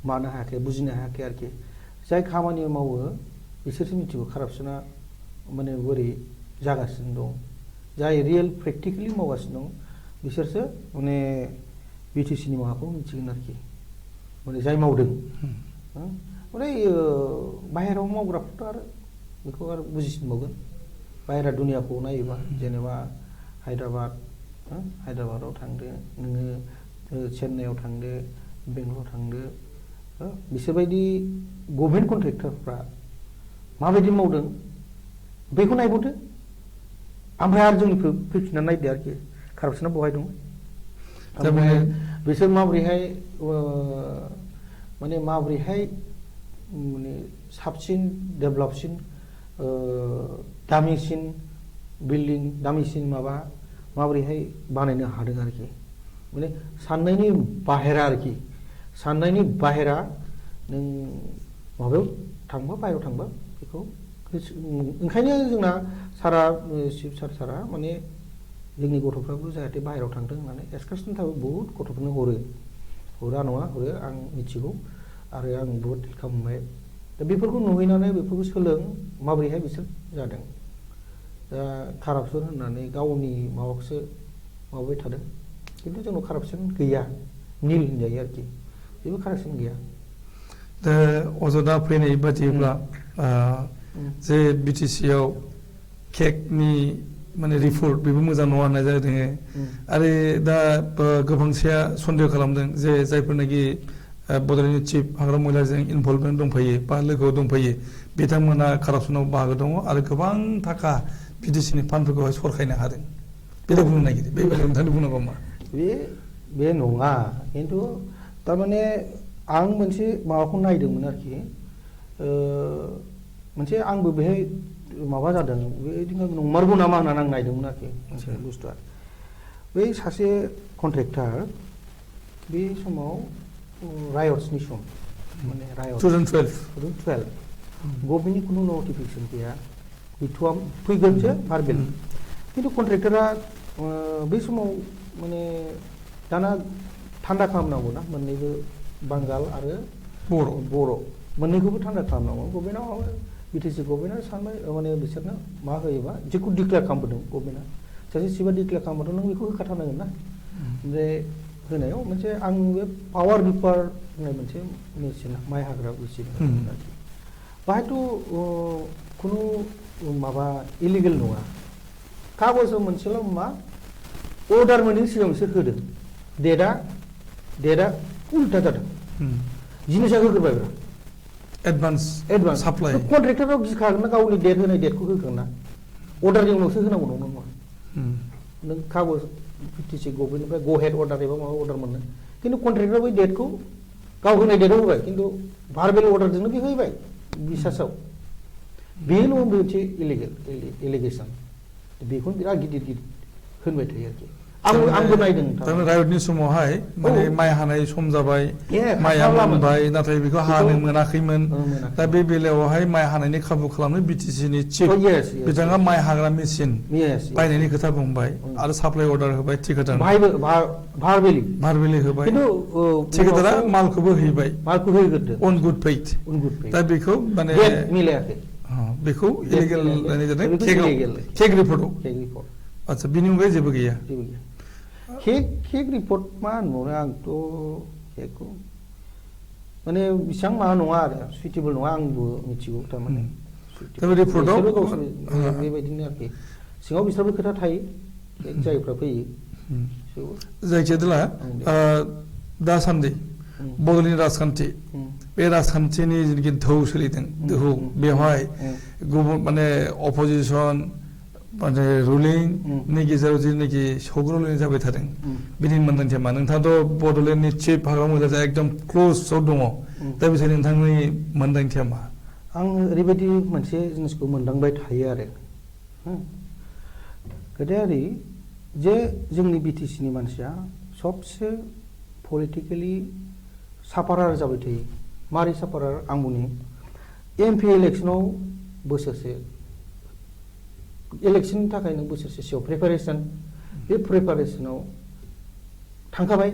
मानो हायाखै बुजिनो हायाखै आरोखि जाय खामानि मावो बिसोरसो मिथिगौ कारापसना माने बोरै जागासिनो दं जाय रियेल प्रेक्टिकेलि मावगासिनो दं बिसोरसो माने बिटिसिनि माबाखौ मिथिगोन आरोखि माने जाय मावदों ओमफ्राय बाहेरायाव मावग्राफोरथ' आरो बेखौ आरो बुजिसिनबावगोन बाहेरा दुनियाखौ नायोबा जेनेबा हायद्राबादाव थांदो नोङो चेन्नाइआव थांदो बेंगलराव थांदो बिसोरबायदि गभर्नमेन्ट कन्ट्रेक्टरफ्रा माबायदि मावदों बेखौ नायबावदो ओमफ्राय आरो जोंनिखौ फैफिनना नायदो आरोखि कारापसना बहाय दं ओमफ्राय बिसोर माबोरैहाय माबोरैहाय माने साबसिन डेभेलपसिन दामिसिन बिल्डिं दामिसिन माबोरैहाय बानायनो हादों आरोखि माने साननायनि बाहेरा आरोखि साननायनि बाहेरा नों माबायाव थांबा बाहेरायाव थांबा बेखौ ओंखायनो जोंना सारा चिफ सारा माने जोंनि गथ'फ्राबो जाहाथे बाहेरायाव थांदों होननानै एक्सकार्सननि थाखाय बहुद गथ'फोरनो हरा नङा हरो आं मिथिगौ आरो आं बहुद हेल्प खालामबाय दा बेफोरखौ नुहैनानै बेफोरखौ सोलों माबोरैहाय बिसोर जादों दा कारापसन होननानै गावनि माबाखौसो माबाबाय थादों खिन्थु जोंनाव कारापसन गैया निल होनजायो आरोखि जेबो कारापसन गैया दा अजदा फैनाय बादिब्ला जे बिटिसि आव केकनि माने रिपर्ट बेबो मोजां नङा होननाय जादों आरो दा गोबांसेया सन्देह खालामदों जे जायफोरनाखि बड'लेण्डनि चिफ हाग्रा महिलाजों इनभल्भमेन्ट दंफायो बा लोगोआव दंफायो बिथांमोना कारापसनाव बाहागो दङ आरो गोबां थाखा बिटिसिनि फान्डफोरखौहाय सरखायनो हादों बेखौ बुंनो नागिरो बे बेलायाव नोंथांनि बुंनांगौ मा बे नङा खिन्थु थारमाने आं मोनसे माबाखौ नायदोंमोन आरोखि मोनसे आंबो बेहाय माबा जादों बेदिनो नंमारगौ नामा होननानै आं नायदोंमोन आरोखि मोनसे बुस्थुआ बै सासे कन्ट्रेक्टर बे समाव रायट्सनि सम माने रायट 2012 गभर्नमेन्टनि खुनु नटिफिकेसन गैया गैथ'आ फैगोनसो भार्बेल खिन्थु कन्ट्रेक्टरा बै समाव माने दाना थान्दा खालामनांगौ ना मोननैबो बांगाल आरो बर' मोननैखौबो थान्दा खालामनांगौ गभर्नमेन्टआव बिटिसि गभर्नमेन्टआ सानबाय माने बिसोरनो मा होयोबा जेखौ डिक्लेयार खालामबोदों गभर्नमेन्टआ सासे सिबा डिक्लेयार खालामबाथ' नों बेखौ होखाथारनांगोन ना ओमफ्राय होनायाव मोनसे आं बे पावार रिपार होननाय मोनसे मेचिन माइ हाग्रा मेचिन आरोखि बाहायथ' खुनु माबा इलिगेल नङा कागजाव मोनसेल' मा अर्डार मोनैनि सिगां बिसोर होदों डेटआ उल्टा जादों जिनिसा होग्रोबाय ब्रा एडभान्स साप्लाइ कन्ट्रेक्टराव गिखागोन ना गावनि डेट होनाय डेटखौ होगोन ना अर्डारनि उनावसो होनांगौ नङा नों कागज बिटिसि गभर्नमेन्टनिफ्राय ग हेड अर्डार एबा माबा अर्डार मोनो खिन्थु कन्ट्रेक्टरा बै डेटखौ गाव होनाय डेटआव होबाय खिन्थु भार्बेल अर्डारजोंनो बे होबाय बिसासाव बेनो मोनसे एलिगेसन बेखौनो बिराद गिदिर होनबाय थायो आरोखि आंबो नायदों थारमाने रायटनि समावहाय माने माइ हानाय सम जाबाय माइआ मोनबाय नाथाय बेखौ हानो मोनाखैमोन दा बे बेलायावहाय माइ हानायनि खाबु खालामनो बिटिसिनि चिफ बिथाङा माइ हाग्रा मेचिन बायनायनि खोथा बुंबाय आरो साप्लाइ अर्डार होबाय थिकादार भार्बेलि होबाय थिकादारा मालखौबो हैबाय अन गुड फेथ दा बेखौ माने मिलायाखै बेखौ इलिगेल होननाय जादों केक रिपर्टआव आচ্ছা बिनि अनगायै जेबो गैया केक रिपर्ट मा होनबावनो आंथ' केकखौ माने बेसेबां माबा नङा आरो सुइटेबल नङा आंबो मिथिगौ थारमाने रिपर्टआव बेबायदिनो आरोखि सिङाव बिस्राबो खोथा थायो जायफ्रा फैयो जायखिजाया दासान्दि बड'लेण्डनि राजखान्थि बे राजखान्थिनि जेनाखि धौ सोलिदों दोहौ बेवहाय गुबुन माने अपोजिसन माने रुलिंनि गेजेराव जेनाखि सौग्रावलायनाय जाबाय थादों बिनि मोन्दांथिया मा नोंथाङाथ' बड'लेण्डनि चिफ हाग्रा महिलाजों एकदम क्ल'जआव दङ दा बिसोर नोंथांनि मोन्दांथिया मा आं ओरैबायदि मोनसे जिनिसखौ मोनदांबाय थायो आरो खोथाया ओरै जे जोंनि बिटिसिनि मानसिया सबसे पलिटिकेलि सापारार जाबाय थायो मारै सापारार आं बुंनि एमपि इलेक्सनाव बोसोरसे इलेक्शननि थाखाय नों बोसोरसे सिगां प्रिपारेसन बे प्रिपारेसनाव थांखाबाय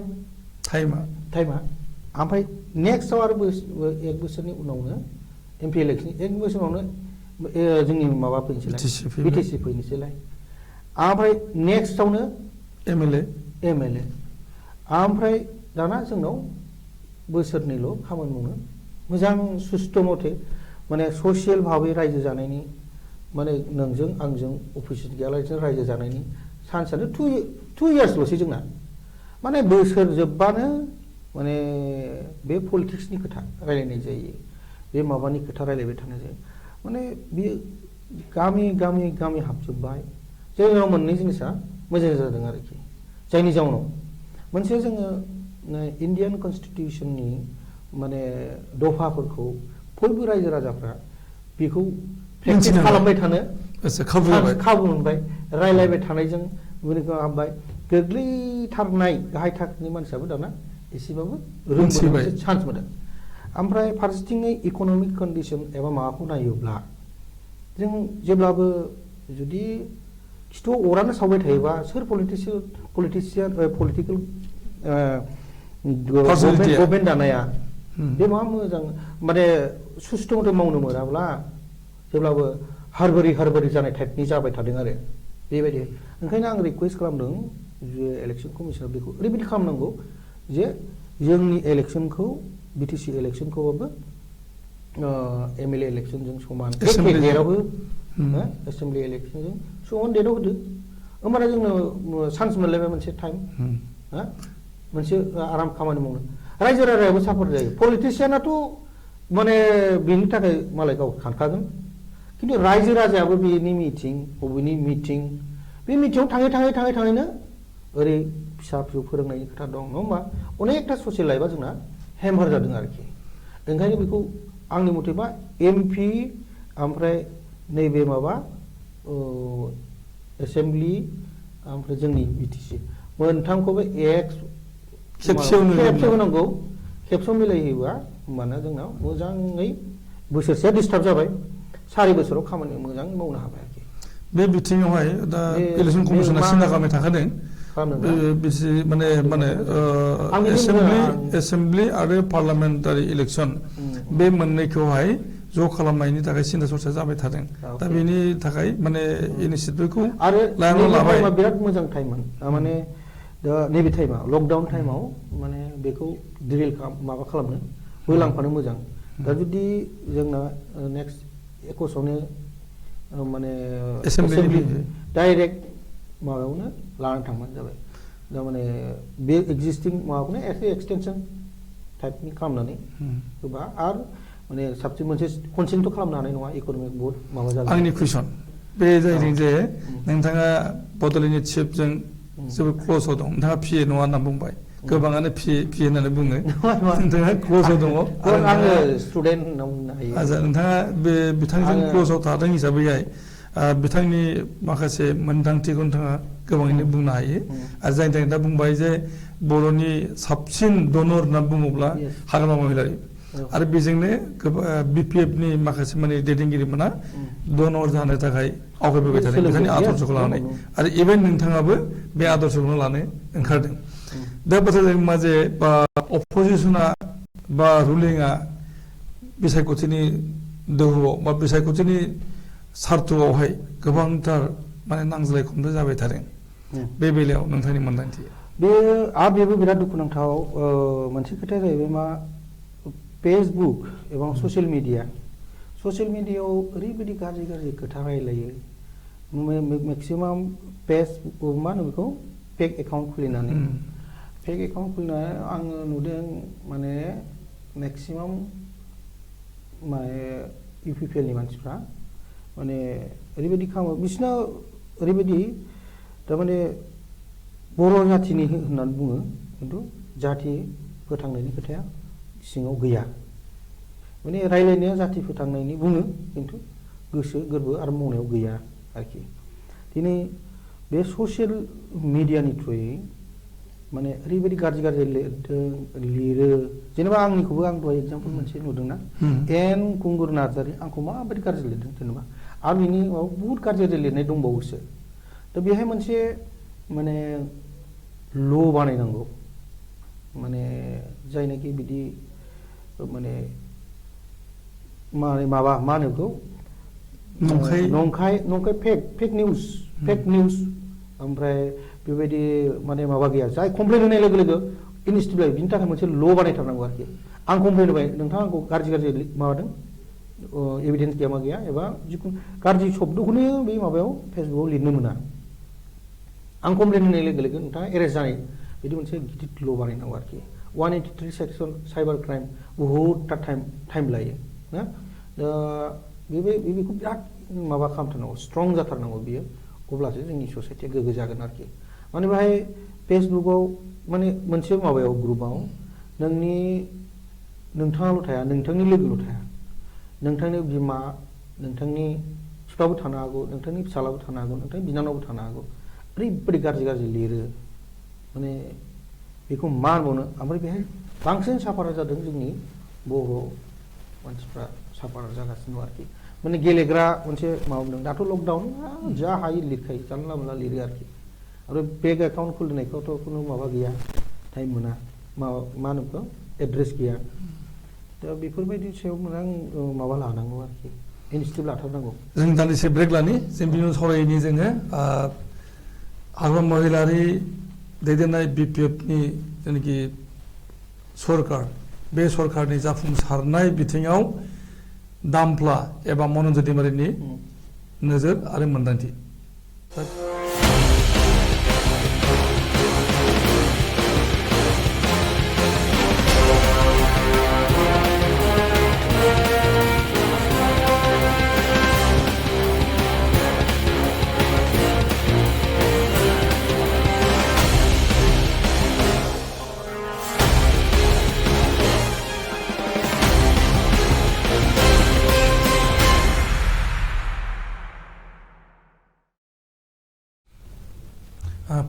टाइमा ओमफ्राय नेक्स्टआव आरो एक बोसोरनि उनावनो एमपि इलेक्शन एक बोसोर उनावनो जोंनि माबा फैनोसैलाय बिटिसि फैनोसैलाय ओमफ्राय नेक्स्टआवनो एमएलए ओमफ्राय दाना जोंनाव बोसोरनैल' खामानि मावनो मोजां सुस्थ' मथे माने ससियेल भाबै रायजो जानायनि माने नोंजों आंजों अफिस गैयालासेनो रायजो जानायनि चान्सआनो 2 इयार्सल'सै जोंना माने बोसोर जोबबानो माने बे पलिटिक्सनि खोथा रायलायनाय जायो बे माबानि खोथा रायलायबाय थानाय जायो माने बेयो गामि हाबजोब्बाय जोंनाव मोननै जिनिसा मोजां जादों आरोखि जायनि जाउनाव मोनसे जोङो इन्डियान कनस्टिटिउसननि माने दफाफोरखौ बयबो रायजो राजाफ्रा बेखौ प्रेक्टिस खालामबाय थानो खाबु मोनबाय रायलायबाय थानायजों हाबबाय गोग्लैथारनाय गाहाय थाखोनि मानसियाबो दाना एसेबाबो रोंबाय चान्स मोनदों ओमफ्राय फारसेथिङै इक'नमिक कन्डिसन एबा माबाखौ नायोब्ला जों जेब्लाबो जुदि खिथुआव अरानो सावबाय थायोबा सोर पलिटिसियान पलिटिकेल गभर्नमेन्ट दानाया बे मा मोजां माने सुस्थ' मथे मावनो मोनाब्ला जेब्लाबो हारबारि जानाय टाइपनि जाबाय थादों आरो बेबायदि ओंखायनो आं रिकुवेस्ट खालामदों जे इलेक्सन कमिसनाव बेखौ ओरैबायदि खालामनांगौ जे जोंनि इलेक्सनखौ बिटिसि इलेक्सनखौबाबो एमएलए इलेक्सनजों समान जेरावबो एसेम्बलि इलेक्सनजों समान डेटआव होदो होमबाना जोंनो चान्स मोनलायबाय मोनसे टाइम मोनसे आराम खामानि मावनो रायजो राजायाबो सापर्ट जायो पलिटिसियानाथ' माने बेनि थाखाय मालाय गाव खारखागोन खिन्थु रायजो राजायाबो बेनि मिटिं बबेनि मिटिं बे मिटिङाव थाङैनो ओरै फिसा फिसौ फोरोंनायनि खोथा दं नङा होमबा अनेकथा ससियेल लाइफआ जोंना हेम्पार जादों आरोखि ओंखायनो बेखौ आंनि मथेबा एमपि ओमफ्राय नैबे माबा एसेम्बलि ओमफ्राय जोंनि बिटिसि मोनथामखौबो खेबसे होनांगौ खेबसेयाव मिलायहोयोबा होमबाना जोंनाव मोजाङै बोसोरसेया डिस्टार्ब जाबाय 4 बोसोराव खामानि मोजां मावनो हाबाय आरोखि बे बिथिङावहाय दा इलेक्सन कमिसना सिन्था खालामबाय थाखादों माने एसेम्बलि आरो पार्लामेन्टारि इलेक्सन बे मोननैखौहाय ज' खालामनायनि थाखाय सिन्था सरसा जाबाय थादों दा बेनि थाखाय माने इनिसियेटिभखौ आरो लाबाय बिराद मोजां टाइममोन माने दा नैबे टाइमाव लकडाउन टाइमाव माने बेखौ डिरेल माबा खालामनो होलांफानो मोजां दा जुदि जोंना नेक्स्ट 21आवनो माने एसेम्बलि डाइरेक्ट माबायावनो लानानै थांबानो जाबाय दा माने बे एक्जिस्टिं माबाखौनो एसे एक्सटेनसन टाइपनि खालामनानै होबा आरो माने साबसिन मोनसे कनसेन्ट खालामनो हानाय नङा इक'नमिक बहुत माबा जागोन आंनि कुइसन बे जाहैदों जे नोंथाङा बड'लेण्डनि चिफजों जोबोद क्ल'सआव दं नोंथाङा पिए नङा होनना बुंबाय गोबाङानो पिए होननानै बुङो नोंथाङा क्ल'सआव दङ आङो स्टुडेन्ट होनना बुंनो हायो आच्छा नोंथाङा बे बिथांजों क्ल'सआव थादों हिसाबैहाय बिथांनि माखासे मोनदांथिखौ नोंथाङा गोबाङैनो बुंनो हायो आरो जायनि थाखाय दा बुंबाय जे बर'नि साबसिन डनर होनना बुङोब्ला हाग्रामा महिलारि आरो बेजोंनो बिपिएफनि माखासे माने दैदेनगिरिमोना डनर जानो थाखाय आवगायबोबाय थादों बिथांनि आदर्शखौ लानानै आरो इभेन नोंथाङाबो बे आदर्शखौनो लानो ओंखारदों दा बाथ्राया मा जे अपोजिसना बा रुलिंआ बिसायख'थिनि दोहौआव बा बिसायख'थिनि सार्थ'आवहाय गोबांथार माने नांज्लाय खमज्लाय जाबाय थादों बे बेलायाव नोंथांनि मोन्दांथि बेबो बिराद दुखुनांथाव मोनसे खोथाया जाहैबाय मा फेसबुक एबा ससियेल मिडियायाव ओरैबायदि गाज्रि खोथा रायलायो मेक्सिमाम पेज मा होनो बेखौ फेक एकाउन्ट खुलिनानै आङो नुदों माने मेक्सिमाम माने इउपिपिएलनि मानसिफ्रा माने ओरैबायदि खालामो बिसिना ओरैबायदि थारमाने बर' जाथिनि होननानै बुङो खिन्थु जाथि फोथांनायनि खोथाया सिङाव गैया माने रायलायनाया जाथि फोथांनायनि बुङो खिन्थु गोसो गोरबो आरो मावनायाव गैया आरोखि दिनै बे ससियेल मिडियानि थ्रुयै माने ओरैबायदि गाज्रि लिरो जेनेबा आंनिखौबो आं दहाय एगजामपोल मोनसे नुदोंना एन खुंगुर नार्जारि आंखौ माबायदि गाज्रि लिरदों जेनेबा आरो बिनि माबा बुहुत गाज्रि लिरनाय दंबावोसो दा बेहाय मोनसे माने ल' बानायनांगौ माने जायनाखि बिदि माने माबा मा होनो बेखौ नंखाय फेक निउस ओमफ्राय बेबायदि माने माबा गैया जाय कमप्लेन होनाय लोगो लोगो इनस्टिटिउट बिनि थाखाय मोनसे ल' बानायथारनांगौ आरोखि आं कमप्लेन होबाय नोंथाङा आंखौ गाज्रि माबादों एभिडेन्स गैया मा गैया एबा जिखुनु गाज्रि शब्दखौनो बे माबायाव फेसबुकआव लिरनो मोना आं कमप्लेन होनाय लोगो लोगो नोंथाङा एरेस्ट जानाय बिदि मोनसे गिदिर ल' बानायनांगौ आरोखि 183 सेक्सन साइबार क्राइम बहुदटा टाइम लायो ना दा बेखौ बिराद माबा खालामथारनांगौ स्ट्रं जाथारनांगौ बियो अब्लासो जोंनि ससाइटिया गोग्गो जागोन आरोखि माने बेहाय फेसबुकआव माने मोनसे माबायाव ग्रुपआव नोंथाङाल' थाया नोंथांनि लोगोल' थाया नोंथांनि बिमा नोंथांनि बिफाबो थानो हागौ नोंथांनि फिसालाबो थानो हागौ नोंथांनि बिनानावबो थानो हागौ ओरैबायदि गाज्रि लिरो माने बेखौ मा होनबावनो ओमफ्राय बेहाय बांसिन साफारा जादों जोंनि बर' मानसिफ्रा साफारा जागासिनो दं आरोखि माने गेलेग्रा मोनसे माबा बुंदों दाथ' लकडाउन जा हायो लिरखायो जानला मोनला लिरो आरोखि आरो बेंक एकाउन्ट खुलिनायखौथ' खुनु माबा गैया टाइम मोना मा होनो बेखौ एड्रेस गैया दा बेफोरबायदि सायाव माने आं माबा लानांगौ आरोखि इनिसियेटिभ लाथारनांगौ जों दान्दिसे ब्रेक लानि जों बिनि उनाव सावरायनि जोङो हाग्रा महिलारि दैदेननाय BPFनि जेनाखि सरकार बे सरकारनि जाफुंसारनाय बिथिङाव दामफ्ला एबा मन'ज दैमारिनि नोजोर आरो मोन्दांथि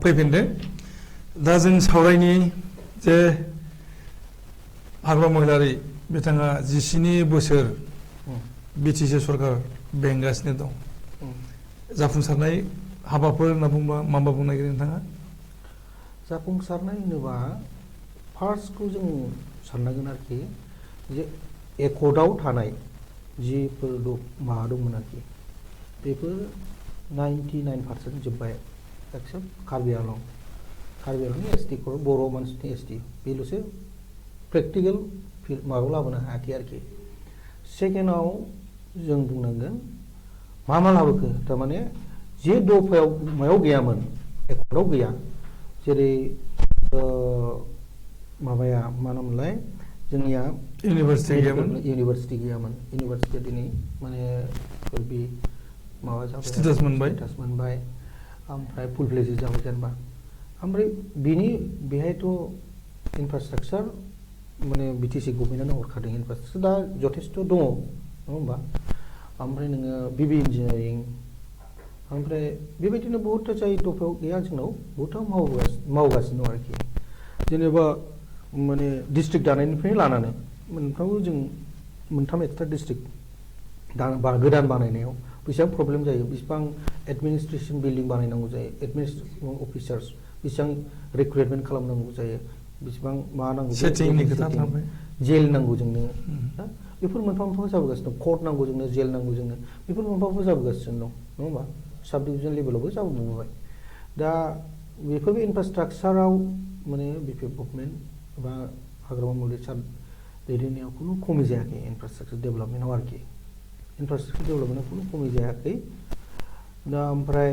फैफिनदों दा जों सावरायनि जे हाग्रा महिलारि बिथाङा 19 बोसोर BTC सरकार बेंगासिनो दं जाफुंसारनाय हाबाफोर होनना बुंबा मा बुंनो नागिरो नोंथाङा जाफुंसारनाय होनोबा फार्स्टखौ जों साननांगोन आरोखि जे एकर्डआव थानाय जिफोर माबा दंमोन आरोखि बेफोर 99% जोब्बाय एक्सेप्ट कार्बि आंलंनि ST खर' बर' मानसिनि ST बेल'सो प्रेक्टिकेल माबायाव लाबोनो हायाखै आरोखि सेकेन्डआव जों बुंनांगोन मा लाबोखो थारमाने जे दफायाव मायाव गैयामोन एकर्डआव गैया जेरै माबाया मा होनोमोनलाय जोंनिया इउनिभार्सिटि गैयामोन इउनिभार्सिटिया दिनै माने बे माबा जाबाय स्टेटास मोनबाय ओमफ्राय फुल फ्लेजेड जाबाय जेनेबा ओमफ्राय बेहायथ' इनफ्रास्ट्राक्चार माने BTC गभर्नमेन्टआनो हरखादों इनफ्रास्ट्राक्चार दा जथेस्थ' दङ नङा होमबा ओमफ्राय नोङो BB इन्जिनियारिं ओमफ्राय बेबायदिनो बहुदथा जाय दफायाव गैया जोंनाव बहुदथा मावगासिनो दं आरोखि जेनेबा माने डिस्ट्रिक्ट दानायनिफ्राय लानानै मोनफ्रामबो जों मोनथाम एक्सट्रा डिस्ट्रिक्ट गोदान बानायनायाव बेसेबां प्रब्लेम जायो बेसेबां एडमिनिस्ट्रेसन बिल्डिं बानायनांगौ जायो एडमिनिस्ट्रेसन अफिसार्स बेसेबां रिक्रुटमेन्ट खालामनांगौ जायो बेसेबां मा नांगौ जेल नांगौ जोंनो बेफोर मोनफा मोनफा जाबोगासिनो दं कर्ट नांगौ जोंनो जेल नांगौ जोंनो बेफोर मोनफा मोनफा जाबोगासिनो दं नङा होमबा साब डिभिजन लेभेलावबो जाबोबाय दा बेफोरबो इनफ्रास्ट्राक्चाराव माने BPF गभर्नमेन्ट बा हाग्रामा महिलारि दैदेननायाव खुनु खमि जायाखै इनफ्रास्ट्राक्चार डेभेलपमेन्टआव आरोखि इनफ्रास्ट्राक्चार डेभेलपमेन्टआव खुनु खमि जायाखै दा ओमफ्राय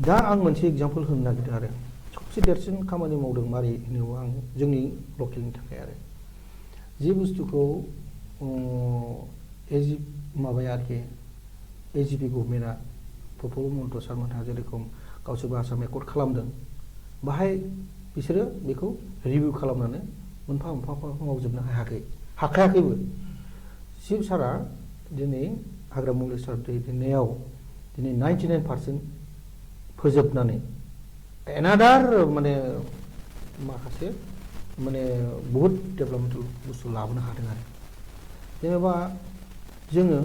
दा आं मोनसे एग्जाम्पल होनो नागिरदों आरो सबसे देरसिन खामानि मावदों मारै होनोबा आं जोंनि लकेलनि थाखाय आरो जे बुस्थुखौ माबाया आरोखि AGP गभर्नमेन्टआ प्रफुल्ल मन्त्र सारमोनहा जेरेखम गावसोरबो आसाम एकर्ड खालामदों बाहाय बिसोरो बेखौ रिभिउ खालामनानै मोनफा मोनफा मावजोबनो हाखायाखैबो चिफ सारा दिनै हाग्रा महिलारि सार दैदेननायाव दिनै 99% फोजोबनानै एनादार माने माखासे माने बहुद डेभेलपमेन्टेल बुस्थु लाबोनो हादों आरो जेनेबा जोङो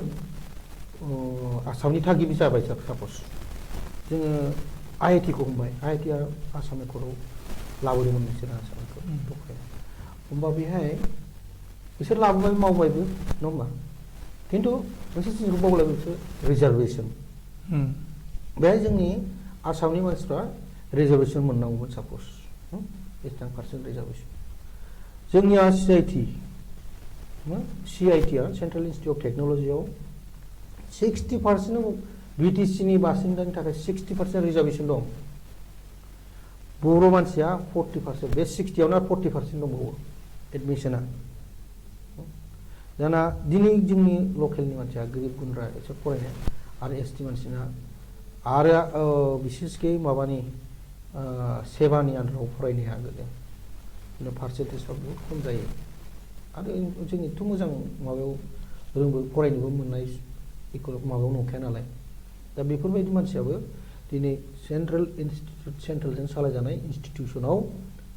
आसामनि थागिबि जाबाय साप'ज जोङो IIT खौ हमबाय IIT आ आसाम एकर्डआव लाबोदोंमोन बिसोर आसाम एकर्ड होमबा बेहाय बिसोर लाबोबाय मावबायबो नङा होमबा खिन्थु मोनसे जिनिसखौ बावलायबाय बिसोर रिजार्भेसन बेहाय जोंनि आसामनि मानसिफ्रा रिजार्भेसन मोननांगौमोन साप'ज बेसेबां % रिजार्भेसन जोंनिया CIT आ सेन्ट्रेल इन्स्टिटिउट अफ टेक्न'लजियाव 60% BTC नि बासिन्दानि थाखाय 60% रिजार्भेसन दं बर' मानसिया 40% बे 60आवनो 40% दंबावो एडमिशना दाना दिनै जोंनि लकेलनि मानसिया गोरिब गुन्द्रा एसे फरायनाय आरो एसटि मानसिना आरो बिसेसके माबानि सेबानि आन्दाराव फरायनाया गोदो पारसेन्टेजआ बहुद खम जायो आरो जोंनिथ' मोजां माबायाव फरायनोबो मोननाय माबायाव नंखाया नालाय दा बेफोरबायदि मानसियाबो दिनै सेन्ट्रेलजों सालायजानाय इन्स्टिटिउसनाव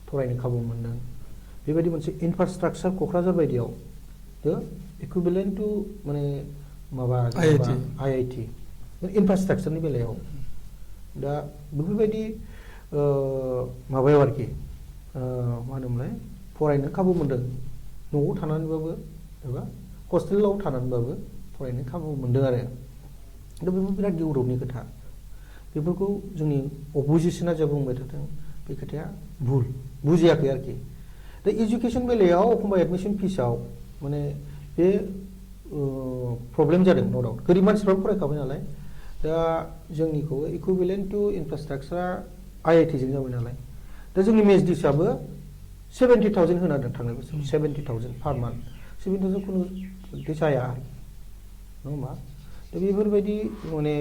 फरायनो खाबु मोनदों बेबायदि मोनसे इनफ्रास्ट्राक्चार क'क्राझार बायदियाव इकुइभेलेन्ट टु माने माबा IIT इनफ्रास्ट्राक्चारनि बेलायाव दा बेफोरबायदि माबायाव आरोखि मा होनोमोनलाय फरायनो खाबु मोनदों न'आव थानानैबाबो एबा हस्टेलाव थानानैबाबो फरायनो खाबु मोनदों आरो दा बेफोर बिराद गौरबनि खोथा बेफोरखौ जोंनि अपोजिसना जे बुंबाय थादों बे खोथाया भुल बुजियाखै आरोखि दा इडुकेसन बेलायाव एखमबा एडमिसन फिसाव माने बे प्रब्लेम जादों न' डाउट गोरिब मानसिफ्राबो फरायखाबाय नालाय दा जोंनिखौ इकुइभेलेन्ट टु इनफ्रास्ट्राक्चारा IIT जों जाबाय नालाय दा जोंनि मेजदिसाबो 70,000 होनादों थांनाय बोसोराव 70,000 पार मान्थ 70,000 खुनु जाया नङा होमबा दा बेफोरबायदि माने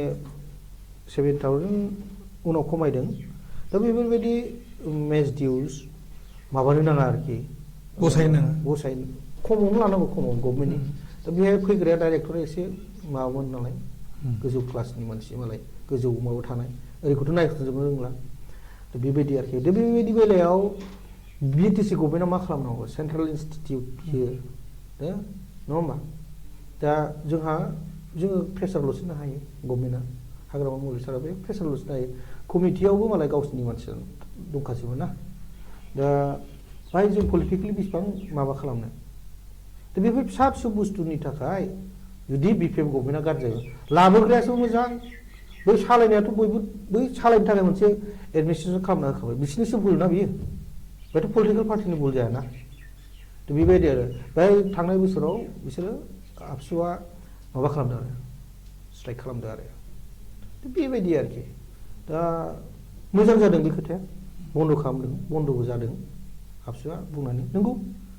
7,000 उनाव खमायदों दा बेफोरबायदि मेज डिउस माबानो नाङा आरोखि गसायनो खमावनो लानांगौ खमावनो गभर्नमेन्टनि दा बेहाय फैग्राया डाइरेक्टरा एसे माबामोन नालाय गोजौ क्लासनि मानसि मालाय गोजौ माबायाव थानाय ओरैखौथ' नायखांजोबनो रोंला दा बेबायदि आरोखि दा बेबायदि बेलायाव BTC गभर्नमेन्टआ मा खालामनांगौ सेन्ट्रेल इन्स्टिटिउट होयो दा नङा होमबा दा जोङो प्रेसारल'सो होनो हायो गभर्नमेन्टआ हाग्रामा मुलि सारा बे प्रेसारल'सो होनो हायो कमिटियावबो मालाय गावसिनि मानसि दंखाजोबो ना दा बाहाय जों पलिटिकेलि बेसेबां माबा खालामनो दा बेफोर फिसा फिसौ बुस्थुनि थाखाय जुदि BPF गभर्नमेन्टआ गाज्रि जायो लाबोग्रायासो मोजां बै सालायनायाथ' बयबो बै सालायनो थाखाय मोनसे एडमिनिस्ट्रेसन खालामना होखाबाय बिसोरनिसो भुल ना बियो बेथ' पलिटिकेल पार्टिनि भुल जायाना दा बेबायदि आरो बेहाय थांनाय बोसोराव बिसोरो आबसुआ माबा खालामदों आरो स्ट्राइक खालामदों आरो बेबायदि आरोखि दा मोजां जादों बे खोथाया बन्द' खालामदों बन्द'बो जादों आबसुआ बुंनानै नंगौ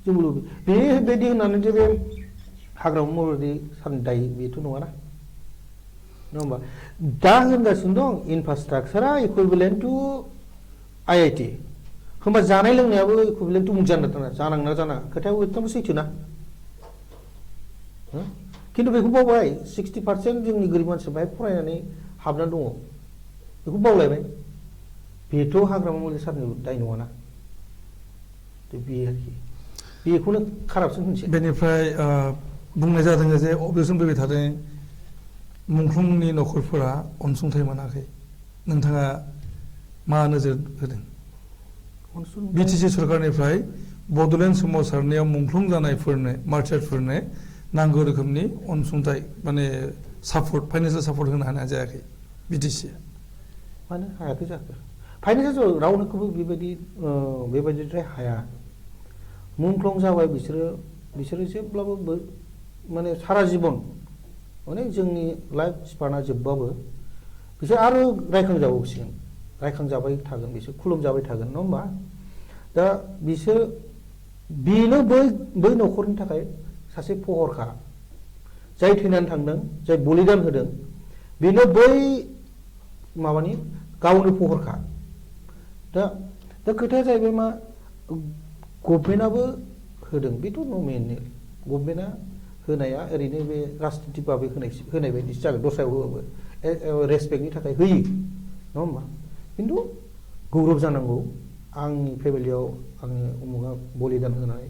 जोंबो बेबायदि होननानै जे बे हाग्रामा मुलुगनि साननि दाय बेथ' नङाना नङा होमबा दा होनगासिनो दं इनफ्रास्ट्राक्चारा इकुइभेलेन्ट टु IIT होमबा जानाय लोंनायाबो इकुइभेलेन्ट टु जानांना जानाङा खोथाया एकदम सैथो ना खिन्थु बेखौ बावबाय 60% जोंनि गोरिब मानसिया बाहाय फरायनानै हाबनानै दङ बेखौ बावलायबाय बेथ' हाग्रामा मुलि सारनि दाय नङाना बे आरोखि बेखौनो कारापसन होनसै बेनिफ्राय बुंनाय जादों जे अबजेक्सन फैबाय थादों मुंख्लंनि न'खरफोरा अनसुंथाइ मोनाखै नोंथाङा मा नोजोर होदों BTC सरकारनिफ्राय बड'लेण्ड सोमावसारनायाव मुंख्लं जानायफोरनो मार्टियारफोरनो नांगौ रोखोमनि अनसुंथाइ माने सापर्ट फाइनान्सियेल सापर्ट होनो हानाय जायाखै BTCआ मानो हायाखै जाखो फाइनान्सियेल रावनोखौबो बेबायदिद्राय हाया मुंख्लं जाबाय बिसोरो जेब्लाबो माने सारा जिबन माने जोंनि लाइफ स्पाना जोबबाबो बिसोर आरो रायखांजाबाय थागोन बिसोर खुलुमजाबाय थागोन नङा होमबा दा बेनो बै न'खरनि थाखाय सासे फहरखा जाय थैनानै थांदों जाय बलिदान होदों बेनो बै माबानि गावनो फहरखा दा खोथाया जाहैबाय मा गभर्नमेन्टआबो होदों बेथ' नमिनेल गभर्नमेन्टआ होनाया ओरैनो बे राजनितिक भाबै होनाय बायदिसो जागोन दस्रायाव होबाबो रेसपेक्टनि थाखाय होयो नङा होमबा खिन्थु गौरब जानांगौ आंनि फेमिलियाव आङो उमुगा बलिदान होनानै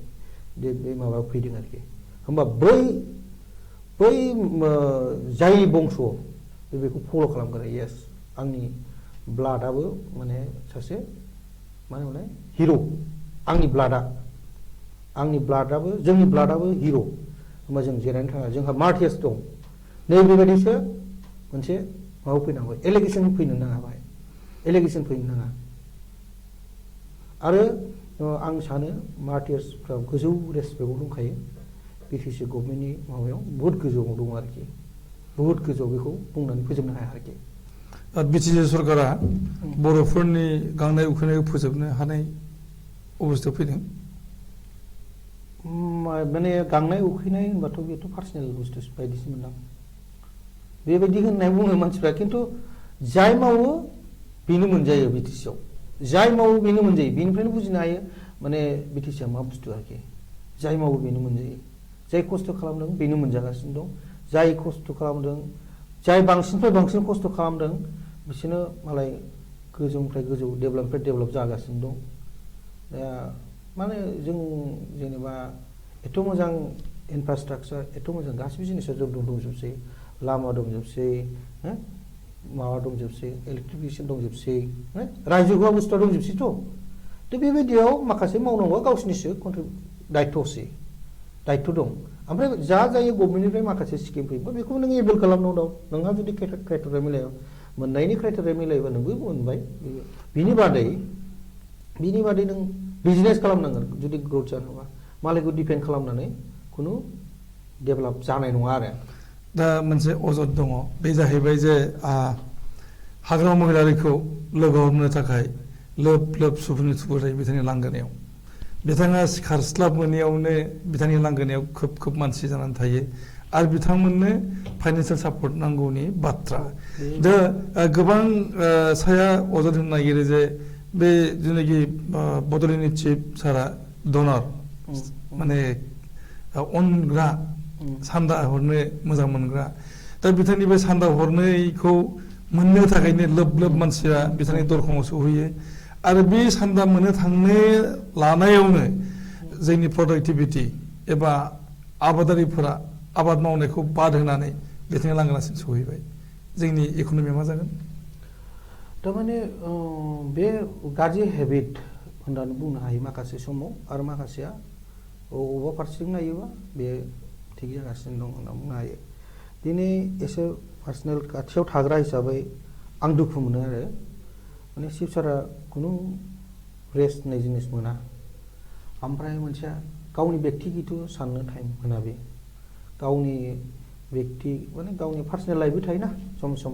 बे माबा फैदों आरोखि होमबा बै जाय बंस बेखौ फल' खालामगोन येस आंनि ब्लाडआबो माने सासे मा होनोमोनलाय हिर' जोंनि ब्लाडआबो हिर' होमबा जों जिरायनो थाङा जोंहा मार्टियार्स दं नैबेबायदिसो मोनसे माबा फैनांगौ एलिगेसन फैनो नाङा बाहाय एलिगेसन फैनो नाङा आरो आं सानो मार्टियार्सफ्रा गोजौ रेसपेक्टआव दंखायो BTC गभर्नमेन्टनि माबायाव बुहुत गोजौआव दङ आरोखि बुहुत गोजौ बेखौ बुंनानै फोजोबनो हाया आरोखि बिटिसि सरकारा बर'फोरनि गांनाय उखैनायखौ फोजोबनो हानाय अबस्थायाव फैदों? माने गांनाय उखैनाय होनबाथ' बेथ' पार्सनेल बुस्थु बायदिसो मोनदां। बेबायदि होननाय बुङो मानसिफ्रा, खिन्थु जाय मावो बेनो मोनजायो बिटिसिआव। जाय मावो बेनो मोनजायो, बेनिफ्रायनो बुजिनो हायो माने बिटिसिआ मा बुस्थु आरोखि। जाय मावो बेनो मोनजायो, जाय खस्थ' खालामदों बेनो मोनजागासिनो दं। जाय खस्थ' खालामदों, जाय बांसिननिफ्राय बांसिन खस्थ' खालामदों बिसोरनो मालाय गोजौनिफ्राय गोजौ, डेभेलपनिफ्राय डेभेलप जागासिनो दं। दा माने जों जेनेबा एथ' मोजां इनफ्रास्ट्राकचार, एथ' मोजां गासिबो जिनिसा जों दंजोबसै, लामा दंजोबसै, माबा दंजोबसै, इलेक्ट्रिफिकेसन दंजोबसै, रायजोआ बुस्थुआ दंजोबसैथ'। दा बेबायदियाव माखासे मावनांगौआ गावसिनिसो दायथ'सै, दायथ' दं। ओमफ्राय जा जायो गभर्नमेन्टनिफ्राय माखासे स्किम फैबा बेखौ नों एभेल खालामनांगौ दं। नोंहा जुदि क्राइटेरिया मिलाया, मोननायनि क्राइटेरिया मिलायोबा नोंबो मोनबाय। बिनि बादै नों बिजनेस खालामनांगोन जुदि ग्रथ जानोबा। मालायखौ डिपेन्ड खालामनानै खुनु डेभेलप जानाय नङा आरो। दा मोनसे अजद दङ, बे जाहैबाय जे हाग्रा महिलारिखौ लोगो हमनो थाखाय लोब लोब सुबुंनि थुबुर थायो बिथांनि लांगोनायाव। बिथाङा सिखारस्लाब मोनैयावनो बिथांनि लांगोनायाव खोब खोब मानसि जानानै थायो आरो बिथांमोननो फाइनान्सियेल सापर्ट नांगौनि बाथ्रा। दा गोबां साया अजद होनो नागिरो जे बे जेनाखि बड'लेण्डनि चिफ सारा डनार, माने अनग्रा, सान्दा हरनो मोजां मोनग्रा, दा बिथांनि बे सान्दा हरनायखौ मोननो थाखायनो लोब लोब मानसिया बिथांनि दरखंआव सहैयो आरो बे सान्दा मोननो थांनो लानायावनो जोंनि प्रडाक्टिभिटि एबा आबादारिफोरा आबाद मावनायखौ बाद होनानै बिथांनि लांगोनासिम सहैबाय। जोंनि इक'नमिया मा जागोन? थारमाने बे गाज्रि हेबिट होननानै बुंनो हायो माखासे समाव, आरो माखासेया अबेबा फारसेथिं नायोबा बे थिग जागासिनो दं होनना बुंनो हायो। दिनै एसे पार्सनेल खाथियाव थाग्रा हिसाबै आं दुखु मोनो आरो माने चिफ सारा खुनु रेस्ट होननाय जिनिस मोना। ओमफ्राय मोनसेया गावनि बेक्तिगत साननो टाइम मोना। बे गावनि माने गावनि पार्सनेल लाइफबो थायोना सम सम,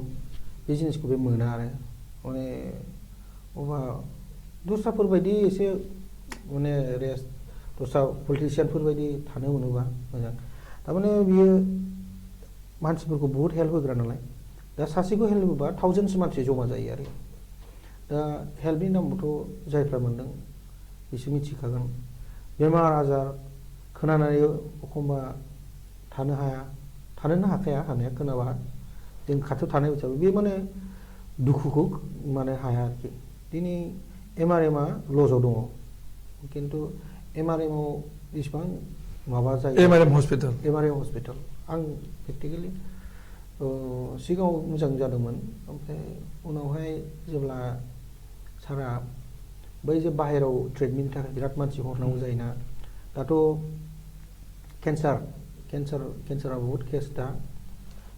बे जिनिसखौ बे मोना आरो माने अबा दस्राफोर बायदि एसे माने रेस्ट, दस्रा पलिटिसियानफोर बायदि थानो मोनोबा मोजां। थारमाने बियो मानसिफोरखौ बहुत हेल्प होग्रा नालाय, दा सासेखौ हेल्प होबा थावजेन्डसो मानसि जमा जायो आरो। दा हेल्पनि नामखौथ' जायफ्रा मोनदों बिसोर मिथिखागोन। बेमार आजार खोनानानै एखमबा थानोनो हाखाया, हानाया खोनाबा जों खाथियाव थानाय हिसाबै बे माने दुखुखौ माने हाया आरोखि। दिनै MRM लजआव दङ, खिन्थु MRMआव इसिबां माबा जायो। MRM हस्पिटाल आं प्रेक्टिकेलि सिगाङाव मोजां जादोंमोन, ओमफ्राय उनावहाय जेब्ला सारा बै जे बाहेराव ट्रिटमेन्टनि थाखाय बिराद मानसि हरनांगौ जायोना, दाथ' केन्सारा बहुत केस दा,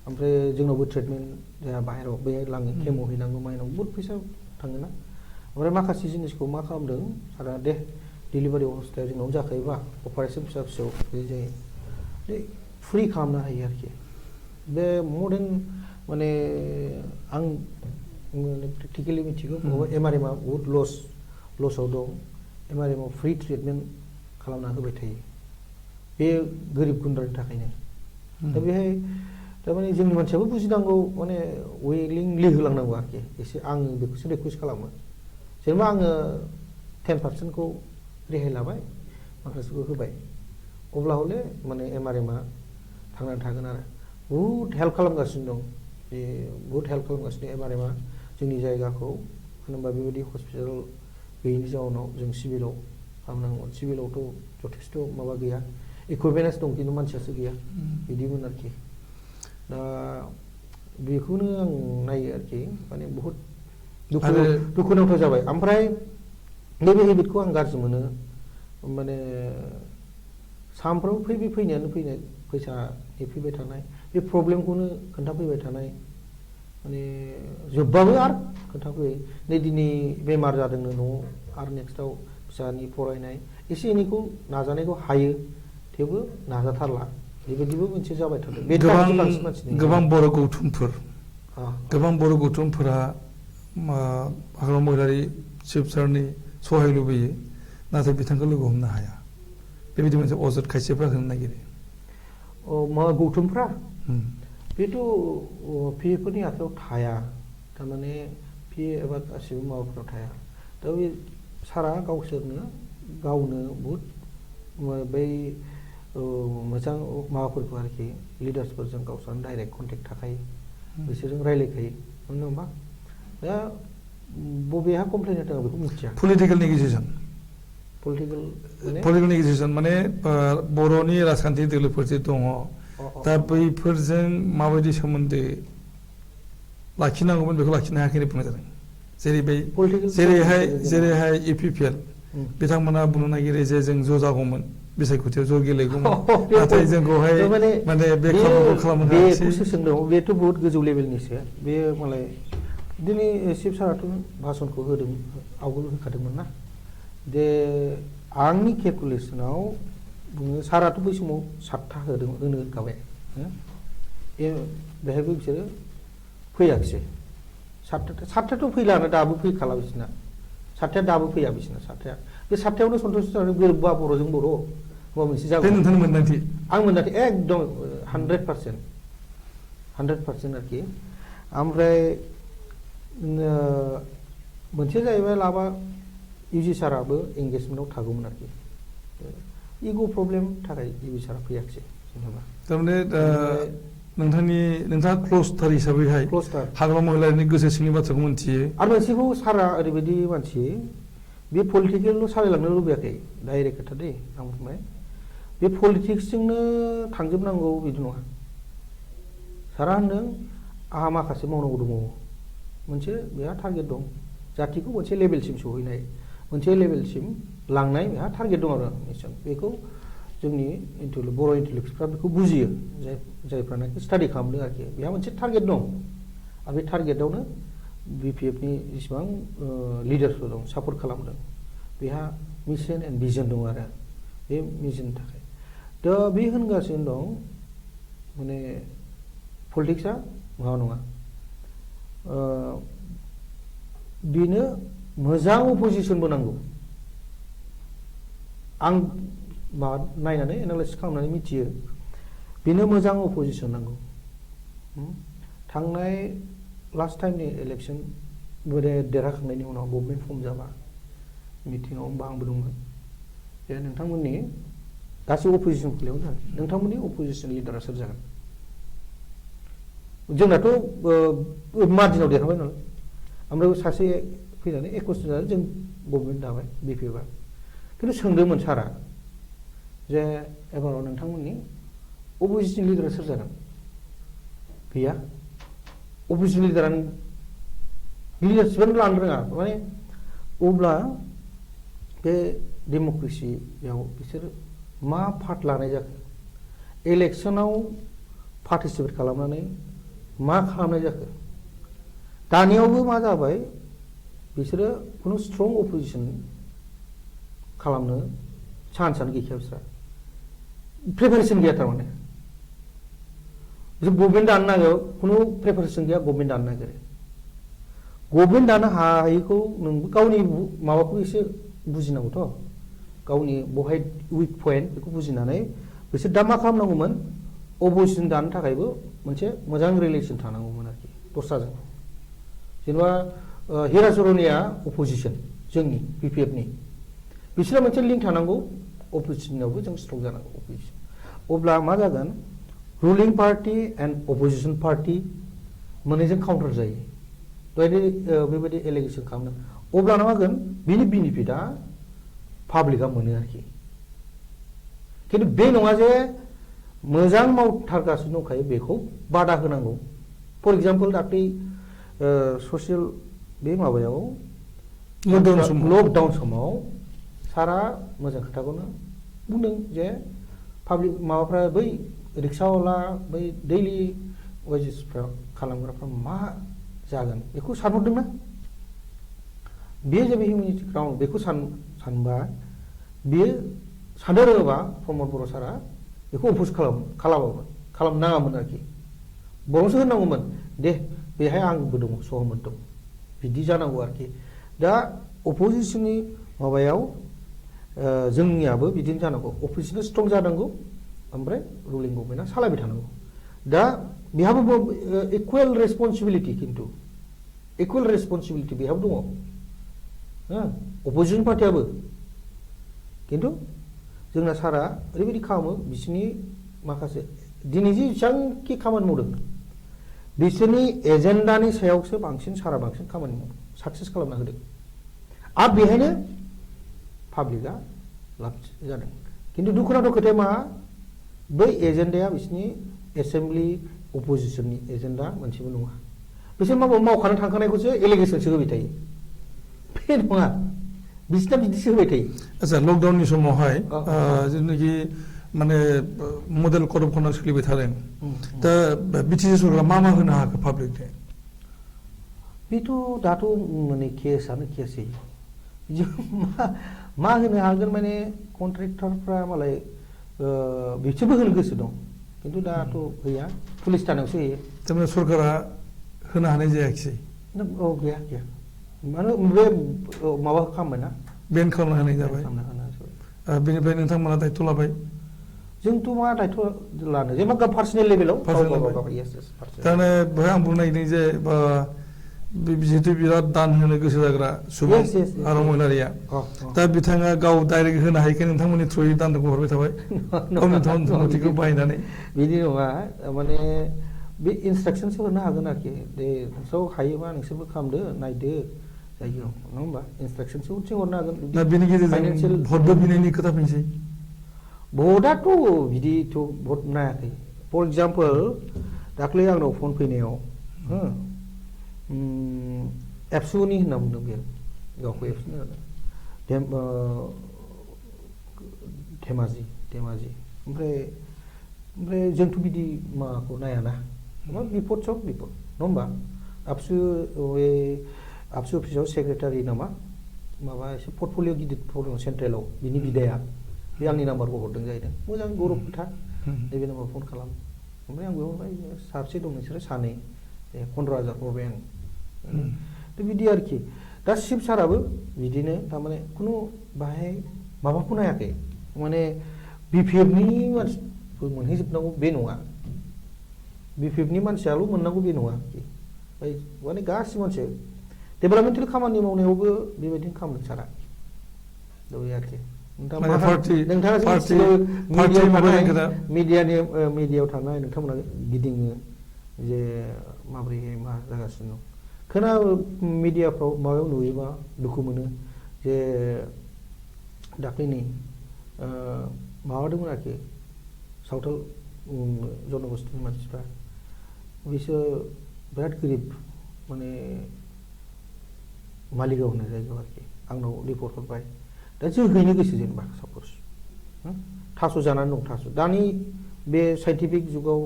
ओमफ्राय जोंनावबो ट्रिटमेन्ट जोंहा बाहेराव बे लाङो, केम' हैनांगौ मायनांगौ बहुत फैसा थाङोना। ओमफ्राय माखासे जिनिसखौ मा खालामदों सारा, दे डिलिभारि अबस्थायाव जोंनाव जाखायोबा अपारेसन फिसा फिसौ बे जायो, बे फ्रि खालामनो हायो आरोखि। बे मर देन माने आं प्रेक्टिकेलि मिथिगौ MRMआ बहुत लसआव दं। MRMआव फ्रि ट्रिटमेन्ट खालामना होबाय थायो, बे गोरिब गुन्द्रानि थाखायनो। दा बेहाय थारमाने जोंनि मानसियाबो बुजिनांगौ, माने उइलिंलि होलांनांगौ आरोखि एसे। आं बेखौसो रिकुवेस्ट खालामो, जेनेबा आङो 10% रेहाय लाबाय, माखासेखौ होबाय, अब्ला हले माने MRMआ थांनानै थागोन आरो। बहुद हेल्प खालामगासिनो दं, बे बहुद हेल्प खालामगासिनो MRMआ जोंनि जायगाखौ। मानो होनबा बेबायदि हस्पिटाल गैयिनि जाउनाव जों सिभिलाव खालामनांगौमोन। सिभिलावथ' जथेस्थ' माबा गैया, इकुइपमेन्टस दं खिन्थु मानसियासो गैया, बिदिमोन आरोखि। दा बेखौनो आं नायो आरोखि, माने बहुद दुखुनांथाव जाबाय। ओमफ्राय नैबे हेबिटखौ आं गाज्रि मोनो, माने सामफ्रामबो फैनायानो फैनाय, फैसा नेफैबाय थानाय, बे प्रब्लेमखौनो खोन्थाफैबाय थानाय, माने जोबबाबो आरो खोन्थाफैयो। नै दिनै बेमार जादोंनो न'आव, आरो नेक्स्टआव फिसानि फरायनाय एसे एनैखौ नाजानायखौ हायो, थेवबो नाजाथारला, बेबायदिबो मोनसे जाबाय थादों। गोबां बर' गौथुमफोर गोबां बर' गौथुमफोरा हाग्रामा महिलारि चिफ सारनि सहाय लुबैयो नाथाय बिथांखौ लोगो हमनो हाया बेबायदि मोनसे अजद खायसेफ्रा होनो नागिरो मा गौथुमफ्रा बेथ' पिएफोरनि आखायाव थाया थारमाने पिए एबा गासिबो माबाफोराव थाया दा बे सारा गावसोरनो गावनो बहुद बै मोजां माबाफोरखौ आरोखि लिडार्सफोरजों गावसोरनो डाइरेक्ट कन्टेक्ट थाखायो बिसोरजों रायलायखायो नङा होमबा दा बबेहा कमप्लेन होदों आं बेखौ मिथिया पलिटिकेल नेगोसिएसन पलिटिकेल नेगोसिएसन माने बर'नि राजखान्थि दोलोफोर जे दङ दा बैफोरजों माबायदि सोमोन्दो लाखिनांगौमोन बेखौ लाखिनो हायाखै बुंनाय जादों जेरैहाय इपिपिएल बिथांमोना बुंनो नागिरो जे जों ज' जागौमोन बिसायख'थियाव ज' गेलेगौमोन नाथाय जोंखौहाय माने बे खाबुखौ खालामनो हायासै बेखौसो सोंदों बेथ' बहुत गोजौ लेभेलनिसो बेयो मालाय दिनै चिफ साराथ' भाषणखौ होदों आवगोल होखादोंमोन ना जे आंनि केलकुलेसनाव बुङो साराथ' बै समाव 7था होनो होनखाबाय बेहायबो बिसोरो फैयाखिसै 7थाथ' फैलानो दाबो फैखाला बिसोरना 7थाया दाबो फैया बिसोरना 7थाया बे 7थायावनो सन्तुष्ट जानानै गोरोबबा बर'जों बर' माबा मोनसे जागोन नोंथांनि मोन्दांथि आं मोन्दांथि एकदम 100% आरोखि ओमफ्राय मोनसे जाहैबाय लाबा इउजि साराबो एंगेजमेन्टआव थागौमोन आरोखि इग' प्रब्लेम थाखाय इउजि सारा फैयाखिसै जेनेबा थारमाने नोंथाङा क्ल'सथार हिसाबैहाय हाग्रामा महिलारिनि गोसो सिंनि बाथ्राखौ मोनथियो आरो मोनसेखौ सारा ओरैबायदि मानसि बे पलिटिकेलल' सालायलांनो लुबैयाखै डाइरेक्ट खोथा दै आं बुंबाय बे पलिटिक्सजोंनो थांजोबनांगौ बिदि नङा सारा होनदों आंहा माखासे मावनांगौ दङ मोनसे बेहा टारगेट दं जातिखौ मोनसे लेभेलसिम सहैनाय मोनसे लेभेलसिम लांनाय बेहा टारगेट दं आरो निश्चय बेखौ जोंनि बर' इन्टेलेक्टुवेल्सफ्रा बेखौ बुजियो जायफ्रानाखि स्टाडि खालामदों आरोखि बेहा मोनसे टारगेट दं आरो बे टारगेटआवनो बिपिएफनि जेसेबां लिडार्सफोर दं सापर्ट खालामदों बेहा मिशन एन्ड भिजन दं आरो बे मिशननि थाखाय दा बे होनगासिनो दं माने पलिटिक्सआ माबा नङा बेनो मोजां अपोजिसनबो नांगौ आं माबा नायनानै एनालाइसिस खालामनानै मिथियो बेनो मोजां अपोजिसन नांगौ थांनाय लास्ट टाइमनि इलेक्सन देरहाखांनायनि उनाव गभर्नमेन्ट फर्म जाबा मिटिङाव होमबा आंबो दंमोन जे नोंथांमोननि गासैबो अपोजिसन खुलायावनो जागोन नोंथांमोननि अपोजिसन लिडारा सोर जागोन जोंनाथ' मार्जिनाव देरहाबाय नालाय ओमफ्राय सासे फैनानै 21 जानानै जों गभर्नमेन्ट दाबाय बिपिएफआ खिन्थु सोंदोंमोन सारा जे एबाराव नोंथांमोननि अपोजिसन लिडारा सोर जागोन गैया अपोजिसन लिडारानो लिडारशिपआनो लानो रोङा माने अब्ला बे डेम'क्रेसियाव बिसोर मा पार्ट लानाय जाखो इलेक्सनाव पार्टिसिपेट खालामनानै मा खालामनाय जाखो दानियावबो मा जाबाय बिसोरो खुनु स्ट्रं अपोजिसन खालामनो चान्सआनो गैखाया बिस्रा प्रिपारेसन गैया थारमाने बिसोर गभर्नमेन्ट दानो नागिरो खुनु प्रिपारेसन गैया गभर्नमेन्ट दानो नागिरो गभर्नमेन्ट दानो हायैखौ नोंबो गावनि माबाखौ एसे बुजिनांगौथ' गावनि बहाय उइक पइन्ट बेखौ बुजिनानै बिसोर दा मा खालामनांगौमोन अपोजिसन दानो थाखायबो मोनसे मोजां रिलेसन थानांगौमोन आरोखि दस्राजों जेनेबा हिराचरनिया अपोजिसन जोंनि बिपिएफनि बिसोरहा मोनसे लिंक थानांगौ अपोजिसनावबो जों स्ट्रं जानांगौ अपोजिसन अब्ला मा जागोन ruling party and opposition party मोननैजों काउन्टार जायो बेबायदि एलिगेसन खालामदों अब्ला मा जागोन बिनि बेनिफिटआ पाब्लिकआ मोनो आरोखि खिन्थु बे नङा जे मोजां मावथारगासिनो दंखायो बेखौ बादा होनांगौ फर एग्जाम्पल दाख्लै ससियेल बे माबायाव लकडाउन समाव सारा मोजां खोथाखौनो बुंदों जे पाब्लिक माबाफ्रा बै रिक्सावाला बै दैलि वेजेसफ्रा खालामग्राफ्रा मा जागोन बेखौ सानहरदोंना बेयो जाबाय हिउमेनिटि ग्राउन्ड बेखौ सानबा बेयो साननो रोङोबा प्रमद बर' सारा बेखौ अपोज खालामनाङामोन आरोखि बर'सो होननांगौमोन दे बेहाय आंबो दङ सहमत दं बिदि जानांगौ आरोखि दा अपोजिशननि माबायाव जोंनियाबो बिदिनो जानांगौ अपोजिशना स्ट्रं जानांगौ ओमफ्राय रुलिं गभर्नमेन्टआ सालायबाय थानांगौ दा बेहाबो इकुवेल रेसपन्सिबिलिटि खिन्थु इकुवेल रेसपन्सिबिलिटि बेहाबो दङ अपोजिशन पार्टियाबो खिन्थु जोंना सारा ओरैबायदि खालामो बिसोरनि माखासे दिनै जेसेबांखि खामानि मावदों बिसोरनि एजेन्डानि सायावसो बांसिन सारा बांसिन खामानि मावदों साक्सेस खालामना होदों आरो बेहायनो पाब्लिकआ लाब जादों खिन्थु दुखुनांथाव खोथाया मा बै एजेन्डाया बिसोरनि एसेम्बलि अपोजिशननि एजेन्डा मोनसेबो नङा बिसोर मावखानो थांखानायखौसो एलिगेसनसो होबाय थायो बे नङा बिसोरना बिदिसो होबाय थायो आচ্ছা लकडाउननि समावहाय जेनाखि माने मडेल कड अफ कन्डाक्ट सोलिबाय थादों दा बिटिसि सरकारा मा होनो हाखो पाब्लिकनो बेथ' दाथ' माने केसआनो केसै मा होनो हागोन माने कन्ट्रेक्टरफ्रा मालाय बिसोरबो होनो गोसो दं खिन्थु दाथ' गैया पुलिस थानायावसो होयो थारमाने सरकारा होनो हानाय जायाखिसै औ गैया गैया माने बे माबा खालामबायना बेन खालामना होनाय जाबाय बेनिफ्राय नोंथांमोना दायथ' लाबाय जोंथ' मा दायथ' लानो जेनेबा पार्सनेल लेभेलाव थारमाने बेहाय आं बुंनो नागिरदों जे जिहेतु बिराद दान होनो गोसो जाग्रा सुबुं आरो महिलारिया दा बिथाङा गाव डाइरेक्ट होनो हायैखाय नोंथांमोननि थ्रुयै दानखौ हरबाय थाबाय गावनि धनथिखौ बाहायनानै बिदि नङा माने बे इन्सट्राक्सनसो हरनो हागोन आरोखि दे नोंसोर हायोबा नोंसोरबो खालामदो नायदो जायगायाव नङा होमबा इन्सट्राक्सनसो हरनो हागोन दा बेनि गेजेरजों भटबो बिनायनि खोथा फैनोसै भटआथ' बिदिथ' भट नायाखै फर एग्जाम्पल दाख्लै आंनाव फन फैनायाव एबसुनि होनना बुंदों बेयो गावखौ एबसुनि धेमाजि ओमफ्राय जोंथ' बिदि माबाखौ नायाना बिपद सब बिपद नङा होमबा आबसु अफिसाव सेक्रेटारि नामा माबा एसे पर्टफलिय' गिदिर दं सेन्ट्रेलाव बिनि बिदाया बे आंनि नाम्बारखौ हरदों जाहैदों मोजां गौरब खोथा नैबे नाम्बाराव फन खालाम ओमफ्राय आंबो हरबाय साबसे दं नोंसोरो सानै 15,000 हरबाय आं दा बिदि आरोखि दा शिब साराबो बिदिनो थारमाने खुनु बाहाय माबाखौ नायाखै माने बिपिएफनि मानसिफोर मोनहैजोबनांगौ बे नङा बिपिएफनि मानसियाल' मोननांगौ बे नङा आरोखि माने गासिबो मानसि डेभेलपमेन्टेल खामानि मावनायावबो बेबायदिनो खालामदों सारा दा बे आरोखि मिडियायाव थांनाय नोंथांमोना गिदिङो जे माबोरैहाय मा जागासिनो दं खोना मिडियाफ्राव माबायाव नुयोबा दुखु मोनो जे दाख्लैनि माबादोंमोन आरोखि सावथाल जनगोष्ठीनि मानसिफ्रा बिसोर बिराद गोरिब माने मालिगाव होननाय जायगायाव आरोखि आंनाव रिपर्ट हरबाय दा जों हैनो गोसो जेनेबा सापज थास' जानानै दं थास' दानि बे साइन्टिफिक जुगाव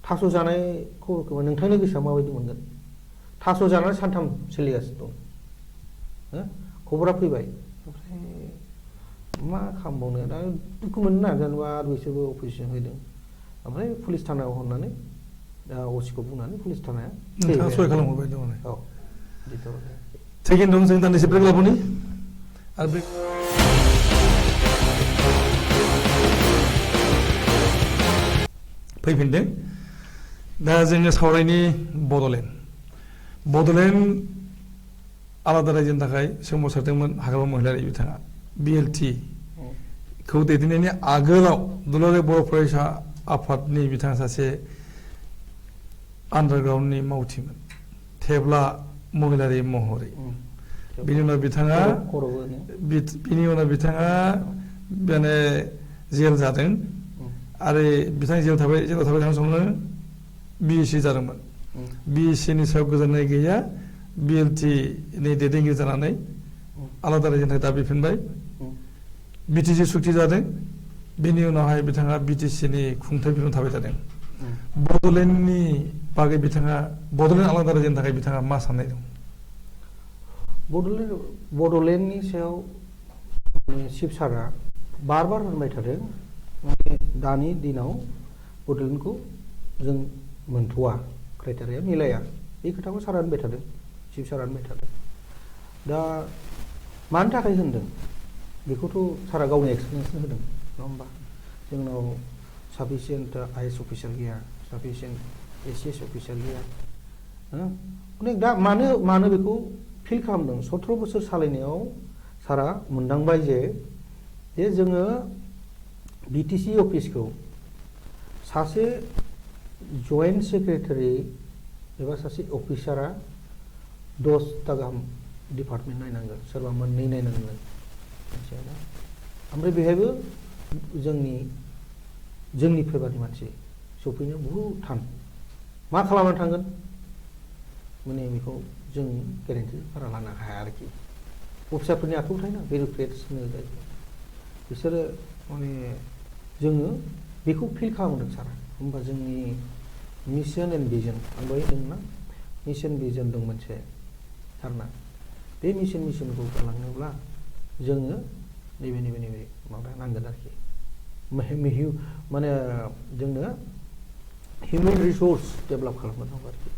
थास' जानाय खबरखौ नोंथांनि गोसोआ माबायदि मोनगोन थास' जानानै सानथाम सोलिगासिनो दं खबरा फैबाय ओमफ्राय मा खालामबावनो दा दुखु मोनो ना जेनेबा आरो बिसोरबो अफिसजों होदों ओमफ्राय पुलिस थानायाव हरनानै दा असिखौ बुंनानै पुलिस थानाया सय खालामहरबाय दं औ थिगैनो दं जों दान्दिसे ब्रेक लाबोनि आरो ब्रेक फैफिनदों दा जोङो सावरायनि बड'लेण्ड आलादा रायजोनि थाखाय सोमावसारदोंमोन हाग्रामा महिलारि बिथाङा बिएलटि खौ दैदेननायनि आगोलाव दुलाराय बर' फरायसा आफादनि बिथाङा सासे आन्डारग्राउन्डनि मावथिमोन थेब्ला महिलारि महरै बिनि उनाव बिथाङा माने जेल जादों आरो बिथाङा जेलाव थाबाय थानाय समावनो बिएसि जादोंमोन बिएससिनि सायाव गोजोननाय गैया बिएलटिनि दैदेनगिरि जानानै आलादा रायजोनि थाखाय दाबिफिनबाय बिटिसि सुक्ति जादों बिनि उनावहाय बिथाङा बिटिसिनि खुंथाय बिफानाव थाबाय थादों बड'लेण्डनि बागै बिथाङा बड'लेण्ड आलादा रायजोनि थाखाय बिथाङा मा साननाय दं बड'लेण्डनि सायाव शिब सारा बार होनबाय थादों माने दानि दिनाव बड'लेण्डखौ जों मोनथ'वा क्राइटेरिया मिलाया बे खोथाखौ सारा होनबाय थादों चिफ सारा होनबाय थादों दा मानि थाखाय होनदों बेखौथ' सारा गावनि एक्सप्लेनेसन होदों नङा होमबा जोंनाव साफिसियेन्ट आइएस अफिसार गैया साफिसियेन्ट एसिएस अफिसार गैया अनेक दा मानो बेखौ फिल खालामदों 17 बोसोर सालायनायाव सारा मोनदांबाय जे जोङो बिटिसि अफिसखौ सासे जइन्ट सेक्रेटारि एबा सासे अफिसारा 10टा गाहाम डिपार्टमेन्ट नायनांगोन सोरबा मोननै नायनांगोन मिथिबायना ओमफ्राय बेहायबो जोंनि फेभारनि मानसि सफैनो बहुद थान मा खालामनानै थांगोन माने बेखौ जों गेरेन्टि बारा लानो हाया आरोखि अफिसारफोरनि आखायाव थायोना बिउरोक्रेट्स होनो जायखौ बिसोरो माने जोङो बेखौ फिल खालामदों सारा होमबा जोंनि मिशन एन्ड भिजन आं दहाय होनदोंना मिशन भिजन दं मोनसे सारना बे मिशनखौ गालांनोब्ला जोङो नैबे माबा नांगोन आरोखि माने जोंनो हिउमेन रिसोर्स डेभेलप खालामनांगौ आरोखि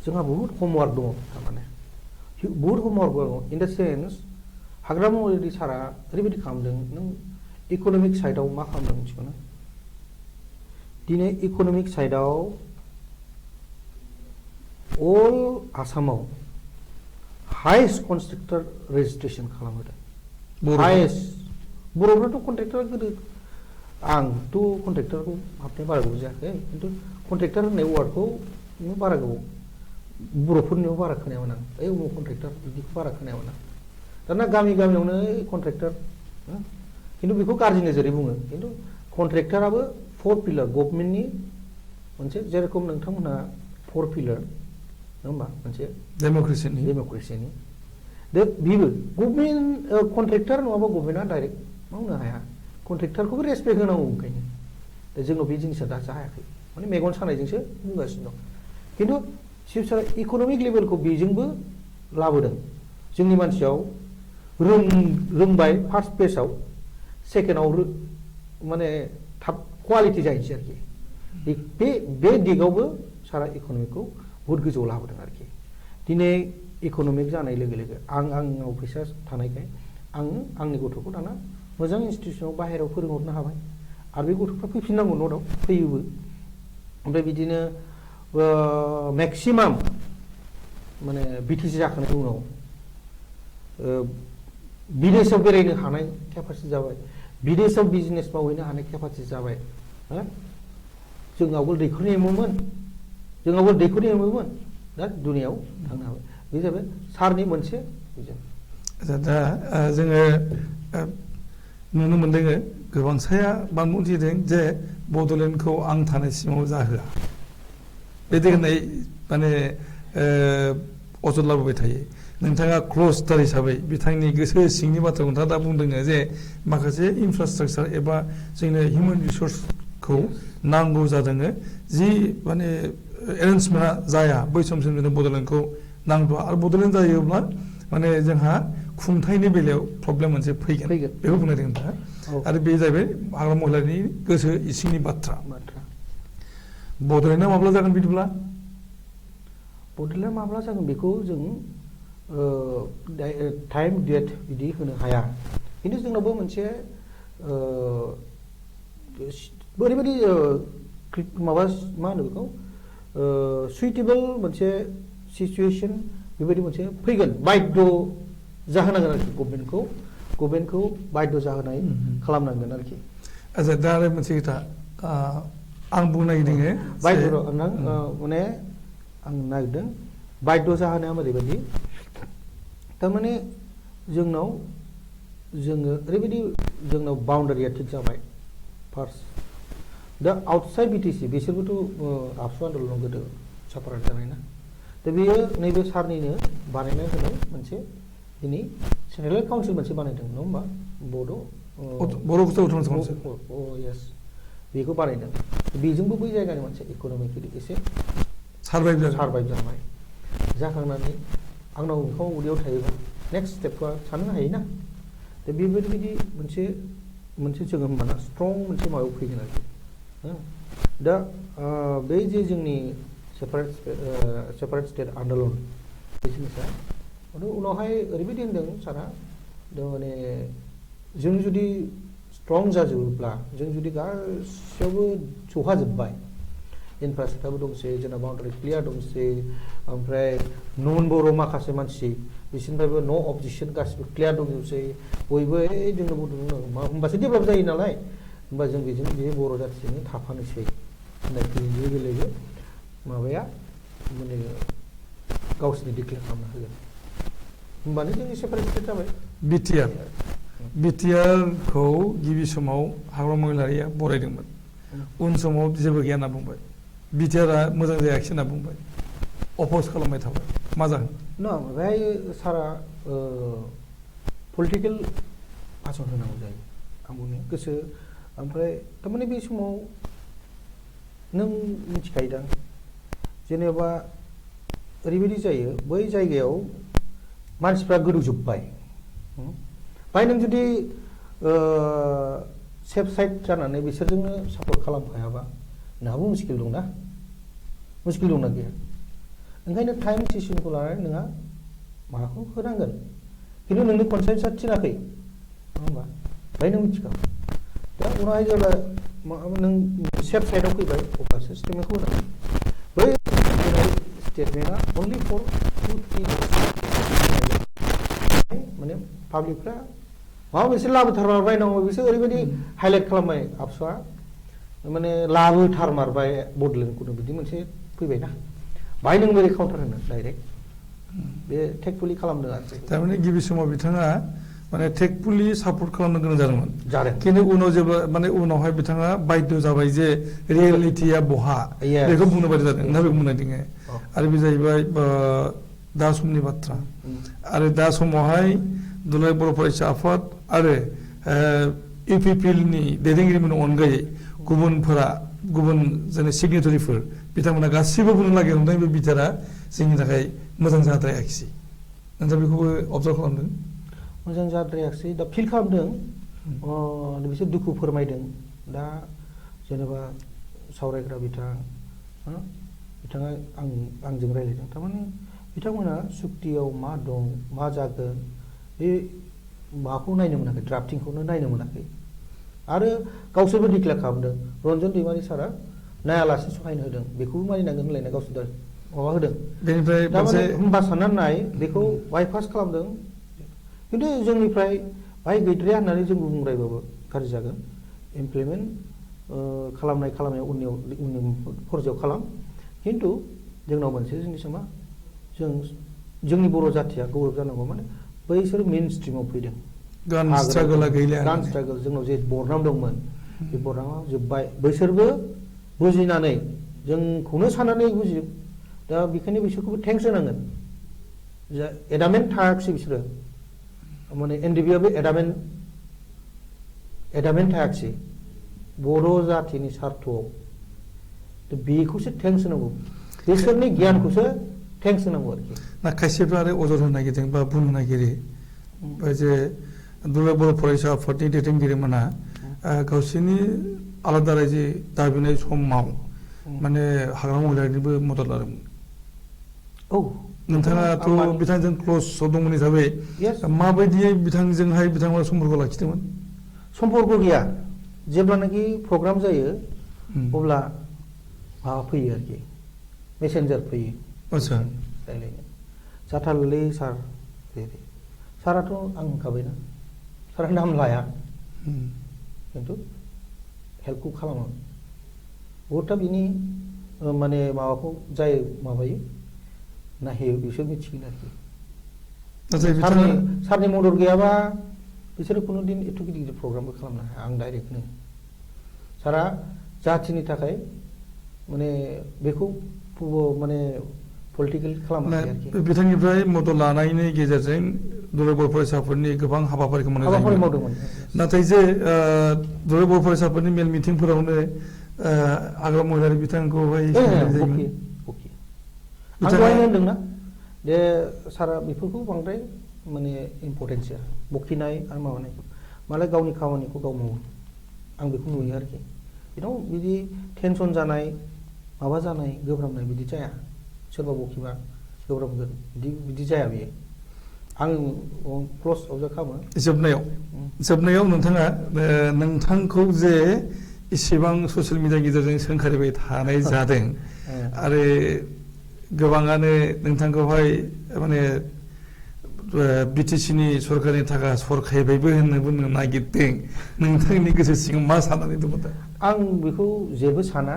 जोंहा बहुद हमवार्क दङ थारमाने बहुद हमवार्क दङ in the sense Hagrama already सारा ओरैबायदि खालामदों नों इक'नमिक साइडआव मा खालामदों मिथिगौ ना दिनै इक'नमिक साइडआव अल आसामाव हाइस्ट कन्ट्रेक्टर रेजिस्ट्रेसन खालामहोदों हाइस्ट बर'फ्राथ' कन्ट्रेक्टरा गोदो आंथ' कन्ट्रेक्टरखौ हाबनाय बारा गोबाव जायाखै खिन्थु कन्ट्रेक्टर होननाय वार्डखौ बारा गोबाव बर'फोरनियाव बारा खोनायामोन आं ओइ उमुक कन्ट्रेक्टर बिदिखौ बारा खोनायामोन आं दाना गामियावनो कन्ट्रेक्टर खिन्थु बेखौ गाज्रि नोजोरै बुङो खिन्थु कन्ट्रेक्टराबो 4 पिलार गभर्नमेन्टनि मोनसे जेरेखम नोंथांमोनहा 4 पिलार नङा होमबा मोनसे डेम'क्रेसिनि दा बेबो गभर्नमेन्ट कन्ट्रेक्टर नङाबा गभर्नमेन्टआ डाइरेक्ट मावनो हाया कन्ट्रेक्टरखौबो रेसपेक्ट होनांगौ ओंखायनो दा जोंनाव बे जिनिसा दा जायाखै माने मेगन सानायजोंसो बुंगासिनो दं खिन्थु चिफ सारा इक'नमिक लेभेलखौ बेजोंबो लाबोदों जोंनि मानसियाव रोंबाय फार्स्ट पेजआव सेकेन्डआव माने थाब क्वालिटि जाहैसै आरोखि बे दिगावबो सारा इक'नमिकखौ बहुद गोजौआव लाबोदों आरोखि दिनै इक'नमिक जानाय लोगो लोगो आंनाव फैसा थानायखाय आंनि गथ'खौ दाना मोजां इनस्टिटिउसनाव बाहेरायाव फोरोंहरनो हाबाय आरो बे गथ'फ्रा फैफिननांगौ न'आव फैयोबो ओमफ्राय बिदिनो मेक्सिमाम माने बिटिसि जाखांनायनि उनाव बिदेशआव बेरायनो हानाय केपासिटि जाबाय बिदेशआव बिजनेस मावहैनो हानाय केपासिटि जाबाय जों आवगोल दैखरनि एमोमोन दा दुनियाव थांनो हाबाय बे जाबाय सारनि मोनसे भिजन दा जोङो नुनो मोनदों गोबांसाया बानबुंथि होदों जे बड'लेण्डखौ आं थानायसिमाव जाहोआ बेदि होननाय माने अजद लाबोबाय थायो नोंथाङा क्ल'ज स्टार हिसाबै बिथांनि गोसो सिंनि बाथ्राखौ नोंथाङा दा बुंदों जे माखासे इनफ्रास्ट्राक्चार एबा जोंनो हिउमेन रिसोर्सखौ नांगौ जादों जि माने एरेन्जमेन्टआ जाया बै समसिम जोंनो बड'लेण्डखौ नांगौ आरो बड'लेण्ड जायोब्ला माने जोंहा खुंथायनि बेलायाव प्रब्लेम मोनसे फैगोन बेखौ बुंनाय दं नोंथाङा आरो बे जाहैबाय हाग्रा महिलानि गोसो इसिंनि बाथ्रा बड'लेण्डआ माब्ला जागोन बिदिब्ला बड'लेण्डआ माब्ला जागोन बेखौ जों टाइम डेट बिदि होनो हाया खिन्थु जोंनावबो मोनसे ओरैबायदि माबा मा होनो बेखौ सुइटेबल मोनसे सिचुवेसन बेबायदि मोनसे फैगोन बाध्य जाहोनांगोन आरोखि गभर्नमेन्टखौ बाध्य जाहोनाय खालामनांगोन आरोखि आচ্ছা दा आरो मोनसे खोथा आं बुंनो नागिरदों बाध्य माने आं नागिरदों बाध्य जाहोनाया ओरैबायदि थारमाने जोङो ओरैबायदि जोंनाव बाउन्डारिया थिग जाबाय फार्स्ट दा आउटसाइड बिटिसि बिसोरबोथ' आबसु आन्दलनाव गोदो सापारात जानाय ना दा बेयो नैबे सारनिनो बानायना होनाय मोनसे दिनै सेन्ट्रेल काउन्सिल मोनसे बानायदों नङा होमबा येस बेखौ बानायदों बेजोंबो बै जायगानि मोनसे इक'नमिकेलि एसे सारभाइभ जाबाय जाखांनानै आंनाव ओंखाम उदैयाव थायोबा नेक्स्ट स्टेपखौ साननो हायोना दा बेबायदि मोनसे जोङो होमबाना स्ट्रं मोनसे माबायाव फैगोन आरोखि दा बे जे जोंनि सेपारेट स्टेट आन्दलन बे जिनिसा उनावहाय ओरैबायदि होनदों सारा माने जों जुदि स्ट्रं जाजोबोब्ला जों जुदि गासैयावबो सौहाजोब्बाय इनफ्रास्ट्राक्चारबो दंसै जोंना बाउन्डारि क्लियार दंसै ओमफ्राय नन बर' माखासे मानसि बिसोरनिफ्रायबो न' अबजेक्सन गासिबो क्लियार दंजोबसै बयबो जोंनो बड'लेण्ड होमबासो डेभेलप जायो नालाय होमबा जों बेजों बे बर' जाथिजोंनो थाफानोसै होननाय लोगो लोगो माबाया माने गावसोरनि डिक्लेयार खालामना होगोन होमबानो जोंनि सेपारेट स्टेट जाबाय बिटिआरखौ गिबि समाव हाग्रामा महिलारिया बरायदोंमोन उन समाव जेबो गैया होनना बुंबाय बिटिआरआ मोजां जायाखिसै होनना बुंबाय अपोज खालामबाय थाबाय मा जागोन ना बेहाय सारा पलिटिकेल भाषण होनांगौ जायो आं बुंनो गोसो ओमफ्राय थारमाने बे समाव नों मिथिखायोदां जेनेबा ओरैबायदि जायो बै जायगायाव मानसिफ्रा गोदौजोब्बाय बाय नों जुदि सेफ साइड जानानै बिसोरजोंनो सापर्ट खालामफायाबा नोंहाबो मुस्किल दंना गैया ओंखायनो टाइम सिसनखौ लानानै नोंहा माबाखौ होनांगोन खिन्थु नोंनि कनसेन्सआ थिनाखै नङा होमबा बाय नों मिथिखा दा उनावहाय जेब्ला नों सेफ साइडआव फैबाय अब्लासो स्टेटमेन्टखौ होनांगोन बै स्टेटमेन्टआ अनलि फर 2-3 माने पाब्लिकफ्रा माबा मोनसे लाबोथारमारबायनांगौ बिसोर ओरैबायदि हाइलाइट खालामबाय आबसुआ माने लाबोथारमारबाय बड'लेण्डखौनो बिदि मोनसे फैबायना बाहाय नों बोरै काउन्टार होनो डाइरेक्ट बे टेकफुलि खालामदों आरो थारमाने गिबि समाव बिथाङा माने टेकफुलि सापर्ट खालामनो गोनां जादोंमोन जादों खिन्थु उनाव जेब्ला माने उनावहाय बिथाङा बाध्य जाबाय जे रियेलिटिया बहा बेखौ बुंनो बायदि जादों ना बेखौ बुंनाय दङो आरो बे जाहैबाय दा समनि बाथ्रा आरो दा समावहाय दुलाराय बर' फरायसा आफाद आरो इउपिपिएलनि दैदेनगिरिफोरनि अनगायै गुबुन जोंनि सिगनेटारिफोर बिथांमोना गासिबो बुंनो नागिरदों बे बिथारा जोंनि थाखाय मोजां जाद्रायाखिसै नोंथाङा बेखौबो अबजार्भ खालामदों मोजां जाद्रायाखिसै दा फिल खालामदों बिसोर दुखु फोरमायदों दा जेनेबा सावरायग्रा बिथाङा आंजों रायज्लायदों थारमाने बिथांमोना सुक्तियाव मा दं मा जागोन बे माखौ नायनो मोनाखै ड्राफ्टिंखौनो नायनो मोनाखै आरो गावसोरबो डिक्लेयार खालामदों रन्जन दैमारि सारा नायालासे सहायनो होदों बेखौबो मानिनांगोन होनलायना गावसोर माबा होदों बेनिफ्राय थारमाने होमबा साननानै नाय बेखौ बाइपास खालामदों खिन्थु जोंनिफ्राय बाहाय गैद्राया होननानै जों बुंद्रायबाबो गाज्रि जागोन इमप्लिमेन्ट खालामनाया उननि फर्जायाव खालाम खिन्थु जोंनाव मोनसे जिनिसा मा जोंनि बर' जाथिया गौरब जानांगौ माने बैसोर मेन स्ट्रिमाव फैदों गान स्ट्रागोला गैला गान स्ट्रागोल जोंनाव जे बरनाम दंमोन बे बरनामा जोब्बाय बैसोरबो बुजिनानै जोंखौनो साननानै बुजियो दा बेखायनो बिसोरखौबो थेंक्स होनांगोन एडामेन्ट थायाखिसै बिसोरो माने एनडिबिआबो एडामेन्ट थायाखिसै बर' जाथिनि सार्थआव बेखौसो थेंक्स होनांगौ बिसोरनि गियानखौसो थेंक्स होनांगौ आरोखि ना खायसेफ्रा आरो अजद होनो नागिरदों बा बुंनो नागिरो जे दुलाराय बर' फरायसा आफादनि दैदेनगिरिमोना गावसोरनि आलादा रायजो दाबिनाय समाव माने हाग्रामा महिलारिनिबो मदद लादोंमोन औ नोंथाङाथ' बिथांजों क्ल'स दंमोन हिसाबै माबायदियै बिथांजोंहाय बिथांमोना सम्पर्क लाखिदोंमोन सम्पर्क गैया जेब्लानाखि प्रग्राम जायो अब्ला माबा फैयो आरोखि मेसेन्जार फैयो आदसा रायलायनो जाथारलै सार साराथ' आं होनखाबायना सारा नाम लाया खिन्थु हेल्पखौ खालामो बहुदथा बिनि माने माबाखौ जाय माबायो नायहैयो बिसोर मिथिगोन आरोखि सारनि मदद गैयाबा बिसोरो खुनु दिन एथ' गिदिर गिदिर प्रग्रामबो खालामनो हाया आं डाइरेक्टनो सारा जाथिनि थाखाय माने बेखौ माने पलिटिकेल खालामाखै आरोखि बिथांनिफ्राय मदद लानायनि गेजेरजों दुलाराय बर' फरायसाफोरनि गोबां हाबाफारिखौ मावदोंमोन नाथाय जे दुलाराय बर' फरायसाफोरनि मेल मिटिंफोरावनो हाग्रामा महिलारि बिथांखौहाय आं दहायनो होनदोंना जे सारा बेफोरखौ बांद्राय माने इम्परटेन्स होआ बखिनाय आरो माबानायखौ मालाय गावनि खामानिखौ गाव मावो आं बेखौ नुयो आरोखि बिदि टेनसन जानाय माबा जानाय गोब्राबनाय बिदि जाया सोरबा बखिबा गोब्राबगोन बिदि जाया बियो आं क्लस अबजार्भ खालामो जोबनायाव नोंथाङा नोंथांखौ जे इसेबां ससियेल मिडिया गेजेरजों सोंखारिबाय थानाय जादों आरो गोबाङानो नोंथांखौहाय माने BTC नि सरकारनि थाखाय सरखायबायबो होननो बुंनो नागिरदों नोंथांनि गोसो सिङाव मा साननानै दङ दा आं बेखौ जेबो साना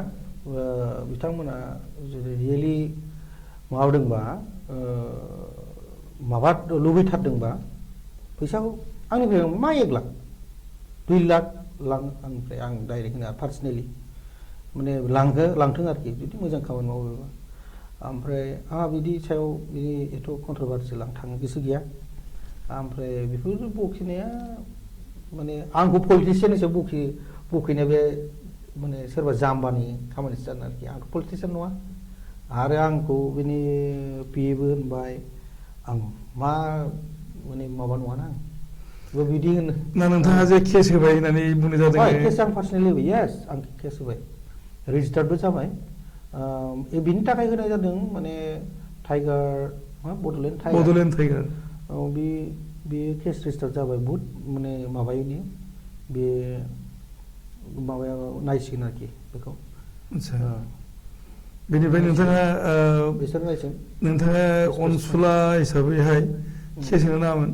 बिथांमोना जुदि रियेलि माबादोंबा माबा लुबैथारदोंबा फैसाखौ आंनिफ्राय मा 1 लाख 2 लाख लां आंनिफ्राय आं डाइरेक्ट होना पार्सनेलि माने लांथों आरोखि जुदि मोजां खामानि मावोबा ओमफ्राय आंहा बिदि सायाव बिदि एथ' कन्ट्रभार्सियेल आं थांनो गोसो गैया ओमफ्राय बेफोर बखिनाया माने आंखौ पलिटिशियान हिसाबै बखिनाया बे माने सोरबा जाम्बानि खामानिसो जादों आरोखि आंथ' पलिटिशियान नङा आरो आंखौ बिनि पिएबो होनबाय आं मा माने माबा नङाना आं बिदि होनो ना नोंथाङा जे केस होबाय होननानै बुंनाय जादों केस आं पार्सनेलि होबाय येस आं केस होबाय रेजिस्टार्डबो जाबाय बिनि थाखाय होनाय जादों माने टाइगार बड'लेण्ड टाइगार औ बे केस रेजिस्टार जाबाय बहुद माने माबायनि बे माबायाव नायसिगोन आरोखि बेखौ बेनिफ्राय नोंथाङा बिसोर नायसिगोन नोंथाङा अनसुला हिसाबैहाय केस होनो नाङामोन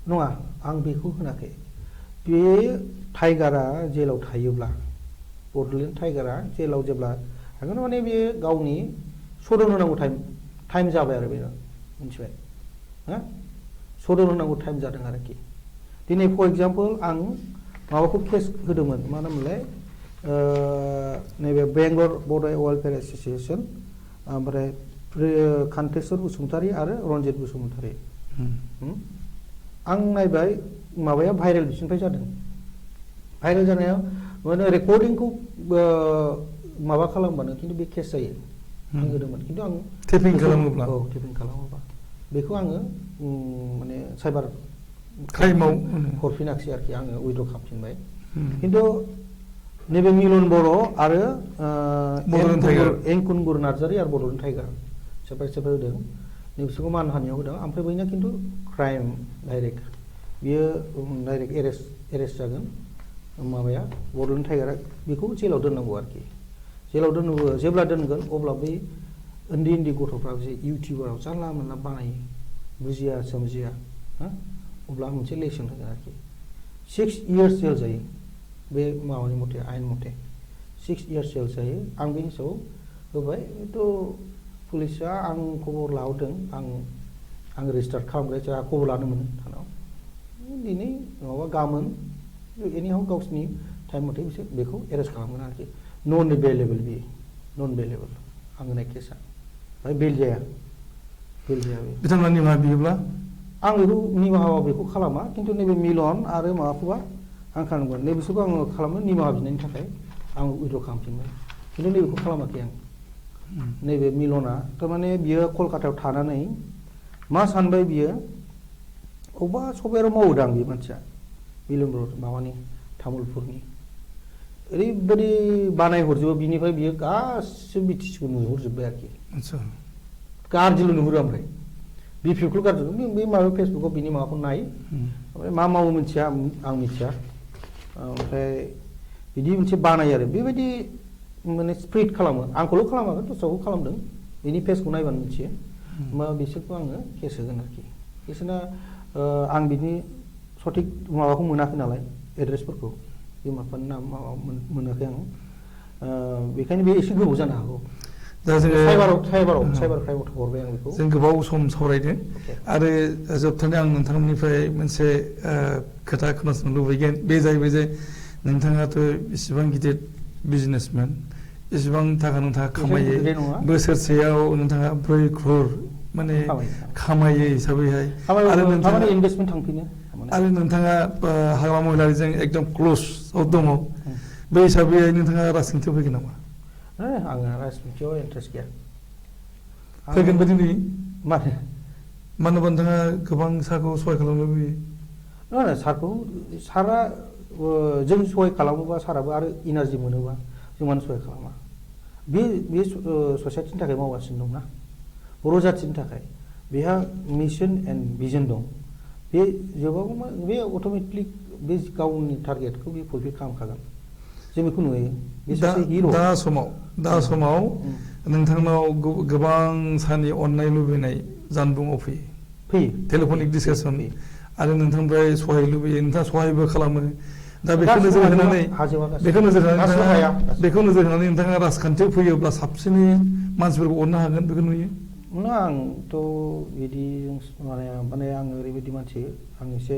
नङा आं बेखौ होनाखै बे टाइगारा जेलाव थायोब्ला बड'लेण्ड टाइगारा जेलाव जेब्ला थागोन माने बेयो गावनि सदन होनांगौ टाइम जाबाय आरो बेनो मिथिबाय हा सदन होनांगौ टाइम जादों आरोखि दिनै फर एग्जाम्पल आं माबाखौ केस होदोंमोन मा होनोमोनलाय नैबे बेंगलर बड' वेलफेयार एस'सिएसन ओमफ्राय कान्तेस्वर बसुमतारी आरो रन्जित बसुमतारी आं नायबाय माबाया भाइरेल बिसिनिफ्राय जादों भाइरेल जानायाव माने रेकर्डिंखौ माबा खालामबानो खिन्थु बे केस जायो आं होदोंमोन खिन्थु आं टेपिं खालामोब्ला टेपिं खालामोबा बेखौ आङो माने साइबार क्राइमाव हरफिनाखिसै आरोखि आङो उइद्र' खालामफिनबाय खिन्थु नैबे मिलन बर' आरो एंखुंगुर नार्जारी आरो बड'लेण्ड टाइगार सेपारेट होदों बिसोरखौ मानहानियाव होदों ओमफ्राय बैना खिन्थु क्राइम डाइरेक्ट बियो डाइरेक्ट एरेस्ट जागोन माबाया बड'लेण्ड टाइगारा बेखौ जेलाव दोननांगौ आरोखि जेलाव दोननांगौ जेब्ला दोनगोन अब्ला बै उन्दै गथ'फ्रा जे इउटिउबाराव जानला मोनला बानायो बुजिया सोमजिया अब्ला मोनसे लेसन होगोन आरोखि 6 years जेल जायो बे माबानि मथे आयेन मथे 6 years जेल जायो आं बेनि सायाव होबाय थ' पुलिसा आं खबर लाहरदों आं रेजिस्टार खालामग्रा जोंहा खबर लानो मोनो थानाव दिनै नङाबा गाबोन एनिहाव गावसिनि टाइम मथे बिसोर बेखौ एरेस्ट खालामगोन आरोखि नन बेलेबल बियो नन बेलेबल आं होनाय केसा ओमफ्राय बेल जाया बे बिथांमोना निमाहा बियोब्ला आं बेखौ निमाहा बेखौ खालामा खिन्थु नैबे मिलन आरो माबाखौबा आं खालामगोन नैबिसोरखौ आङो खालामनो निमाहा बिनायनि थाखाय आं उइद्र' खालामफिनबाय खिन्थु नैबेखौ खालामाखै आं नैबे मिलना थारमाने बियो कलकातायाव थानानै मा सानबाय बियो अबेबा सबायाव मावोदां बे मानसिया मिलन माबानि तामुलपुरनि ओरैबायदि बानायहरजोबो बिनिफ्राय बियो गासिबो बिटिसिखौ नुहरजोब्बाय आरोखि गाज्रिल' नुहुरो ओमफ्राय बिपिएफखौ गाज्रि बे माबा फेसबुकाव बिनि माबाखौ नाय ओमफ्राय मा मावो मिथिया आं मिथिया ओमफ्राय बिदि मोनसे बानायो आरो बेबायदि माने स्प्रेड खालामो आंखौल' खालामाखै दस्राखौ खालामदों बिनि पेजखौ नायबानो मिथियो होमबा बिसोरखौ आङो केस होगोन आरोखि बिसोरना आं बिनि सঠিक माबाखौ मोनाखै नालाय एड्रेसफोरखौ बिमा बिफानि नाम माबा मोनाखै आं बेखायनो बे एसे गोबाव जानो हागौ दा जोङो साइबार क्राइमाव हरबाय आं बेखौ जों गोबाव सम सावरायदों आरो जोबथारनायाव आं नोंथांमोननिफ्राय मोनसे खोथा खोनासंनो लुबैगोन बे जाहैबाय जे नोंथाङाथ' इसिबां गिदिर बिजनेसमेन इसिबां थाखा नोंथाङा खामायो बोसोरसेयाव नोंथाङा 4 crore माने खामायो हिसाबैहाय आरो नोंथाङा इनभेस्टमेन्ट थांफिनो आरो नोंथाङा हाग्रामा महिलारिजों एकदम क्ल'सआव दङ बे हिसाबै नोंथाङा राजनितियाव फैगोन नामा आङो राजनितियाव इन्ट्रेस्ट गैया फैगोन बायदि नुयो मानो होनोबा नोंथाङा गोबां सारखौ सहाय खालामनो लुबैयो नङा सारा जों सहाय खालामोबा साराबो आरो इनार्जि मोनोबा जों मानो सहाय खालामा बे ससाइटिनि थाखाय मावगासिनो दंना बर' जाथिनि थाखाय बेहा मिशन एन्ड भिजन दं बे जोबागौ बे अट'मेटिकलि बे गावनि टारगेटखौ बे फुलफिल खालामखागोन जों बेखौ नुयो बे सासे हिर' दा समाव नोंथांनाव गोबां सानि अननाय लुबैनाय जानबुंआव फैयो टेलिफनिक डिसकासन आरो नोंथांनिफ्राय सहाय लुबैयो नोंथाङा सहायबो खालामो दा बेखौ नोजोर होनानै नोंथाङा राजखान्थियाव फैयोब्ला साबसिनै मानसिफोरखौ अननो हागोन बेखौ नुयो नङा आंथ' बिदि माने आं ओरैबायदि मानसि आं एसे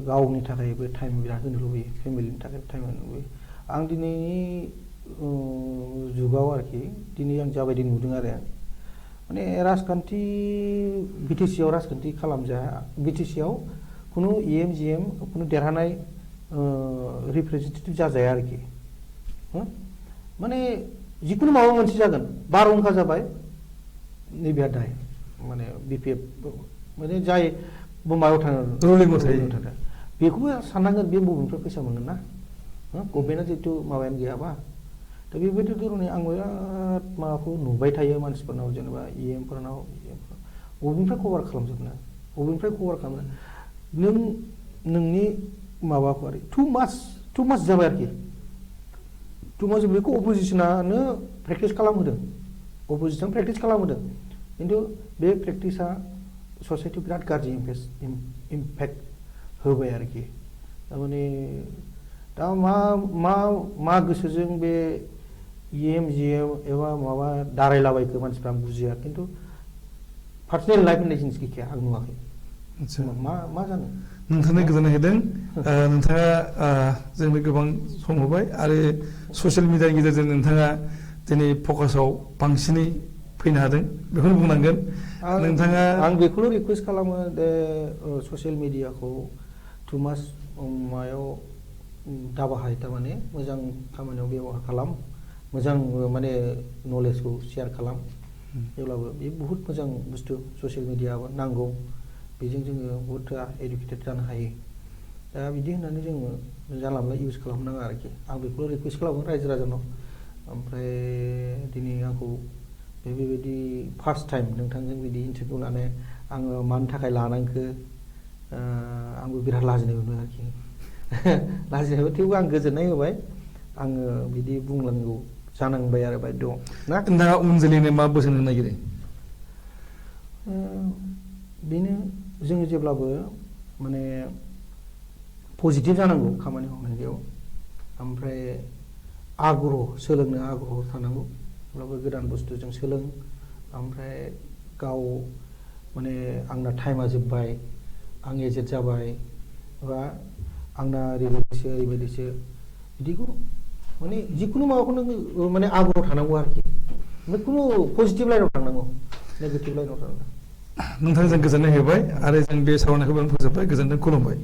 गावनि थाखायबो टाइम बिराद होनो लुबैयो फेमिलिनि थाखाय टाइम होनो लुबैयो आं दिनैनि जुगाव आरोखि दिनै आं जाबायदि नुदों आरो माने राजखान्थि बिटिसिआव राजखान्थि खालामजाया बिटिसिआव खुनु इएम जिएम खुनु देरहानाय रिप्रेजेन्टेटिभ जाजाया आरोखि माने जिखुनु माबा मोनसे जागोन बारहुंखा जाबाय नैबेहा दाय माने बिपिएफ माने जाय माबायाव थाङो रुलिंआव थायो बेखौबो साननांगोन बे बबेनिफ्राय फैसा मोनगोन ना गभर्नमेन्टआ जिहेतु माबायानो गैयाबा दा बेबायदि धरनै आं बिराद माबाखौ नुबाय थायो मानसिफोरनाव जेनेबा इएमफोरनाव बबेनिफ्राय कभार खालामजोबनो बबेनिफ्राय कभार खालामनो नोंनि माबाखौ आरो टु मास जाबाय आरोखि 2 मास बेखौ अपोजिसनानो प्रेक्टिस खालामहोदों खिन्थु बे प्रेक्टिसा ससाइटियाव बिराद गाज्रि इम्पेक्ट होबाय आरोखि थारमाने दा मा गोसोजों बे इएम जिएम एबा माबा दारायलाबायखो मानसिफ्रा बुजिया खिन्थु पार्सनेल लाइफ होननाय जिनिस गैखाया आं नुवाखै मा जानो नोंथांनो गोजोननाय होदों नोंथाङा जोंनो गोबां सम होबाय आरो ससियेल मिडियानि गेजेरजों नोंथाङा दिनै फकासाव बांसिनै फैनो हादों बेखौनो बुंनांगोन नोंथाङा आं बेखौल' रिकुवेस्ट खालामो दे ससियेल मिडियाखौ 2 मास मायाव दाबाहाय थारमाने मोजां खामानियाव बेबहार खालाम मोजां माने नलेजखौ शेयार खालाम जेब्लाबो बे बुहुत मोजां बुस्थु ससियेल मिडियाबो नांगौ बेजों जोङो बुहुत एडुकेटेड जानो हायो दा बिदि होननानै जोङो जानला मोनला इउज खालामनाङा आरोखि आं बेखौल' रिकुवेस्ट खालामो रायजो राजानाव ओमफ्राय दिनै आंखौ बेबायदि फार्स्ट टाइम नोंथांजों बिदि इन्टारभिउ लानाय आङो मानि थाखाय लानांखो आंबो बिराद लाजिनाय मोनो आरोखि लाजिनायबो थेवबो आं गोजोननाय होबाय आङो बिदि बुंनांगौ जानांबाय आरो बायद' ना नोंथाङा उन जोलैनो मा बोसोन होनो नागिरो बेनो जोङो जेब्लाबो माने पजिटिभ जानांगौ खामानि मावनायाव ओमफ्राय सोलोंनो आग्रह थानांगौ जेब्लाबो गोदान बुस्थु जों सोलों ओमफ्राय गाव माने आंना टाइमा जोब्बाय आं एजेड जाबाय बा आंना ओरैबायदिसो बिदिखौ माने जिखुनु माबाखौ नों माने आग्रह थानांगौ आरोखि ओमफ्राय खुनु पजिटिभ लाइनाव थांनांगौ नेगेटिभ लाइनाव थांनांगौ नोंथांजों गोजोननाय होबाय आरो जों बे सावरायनायखौ फोजोबबाय गोजोनथों खुलुमबाय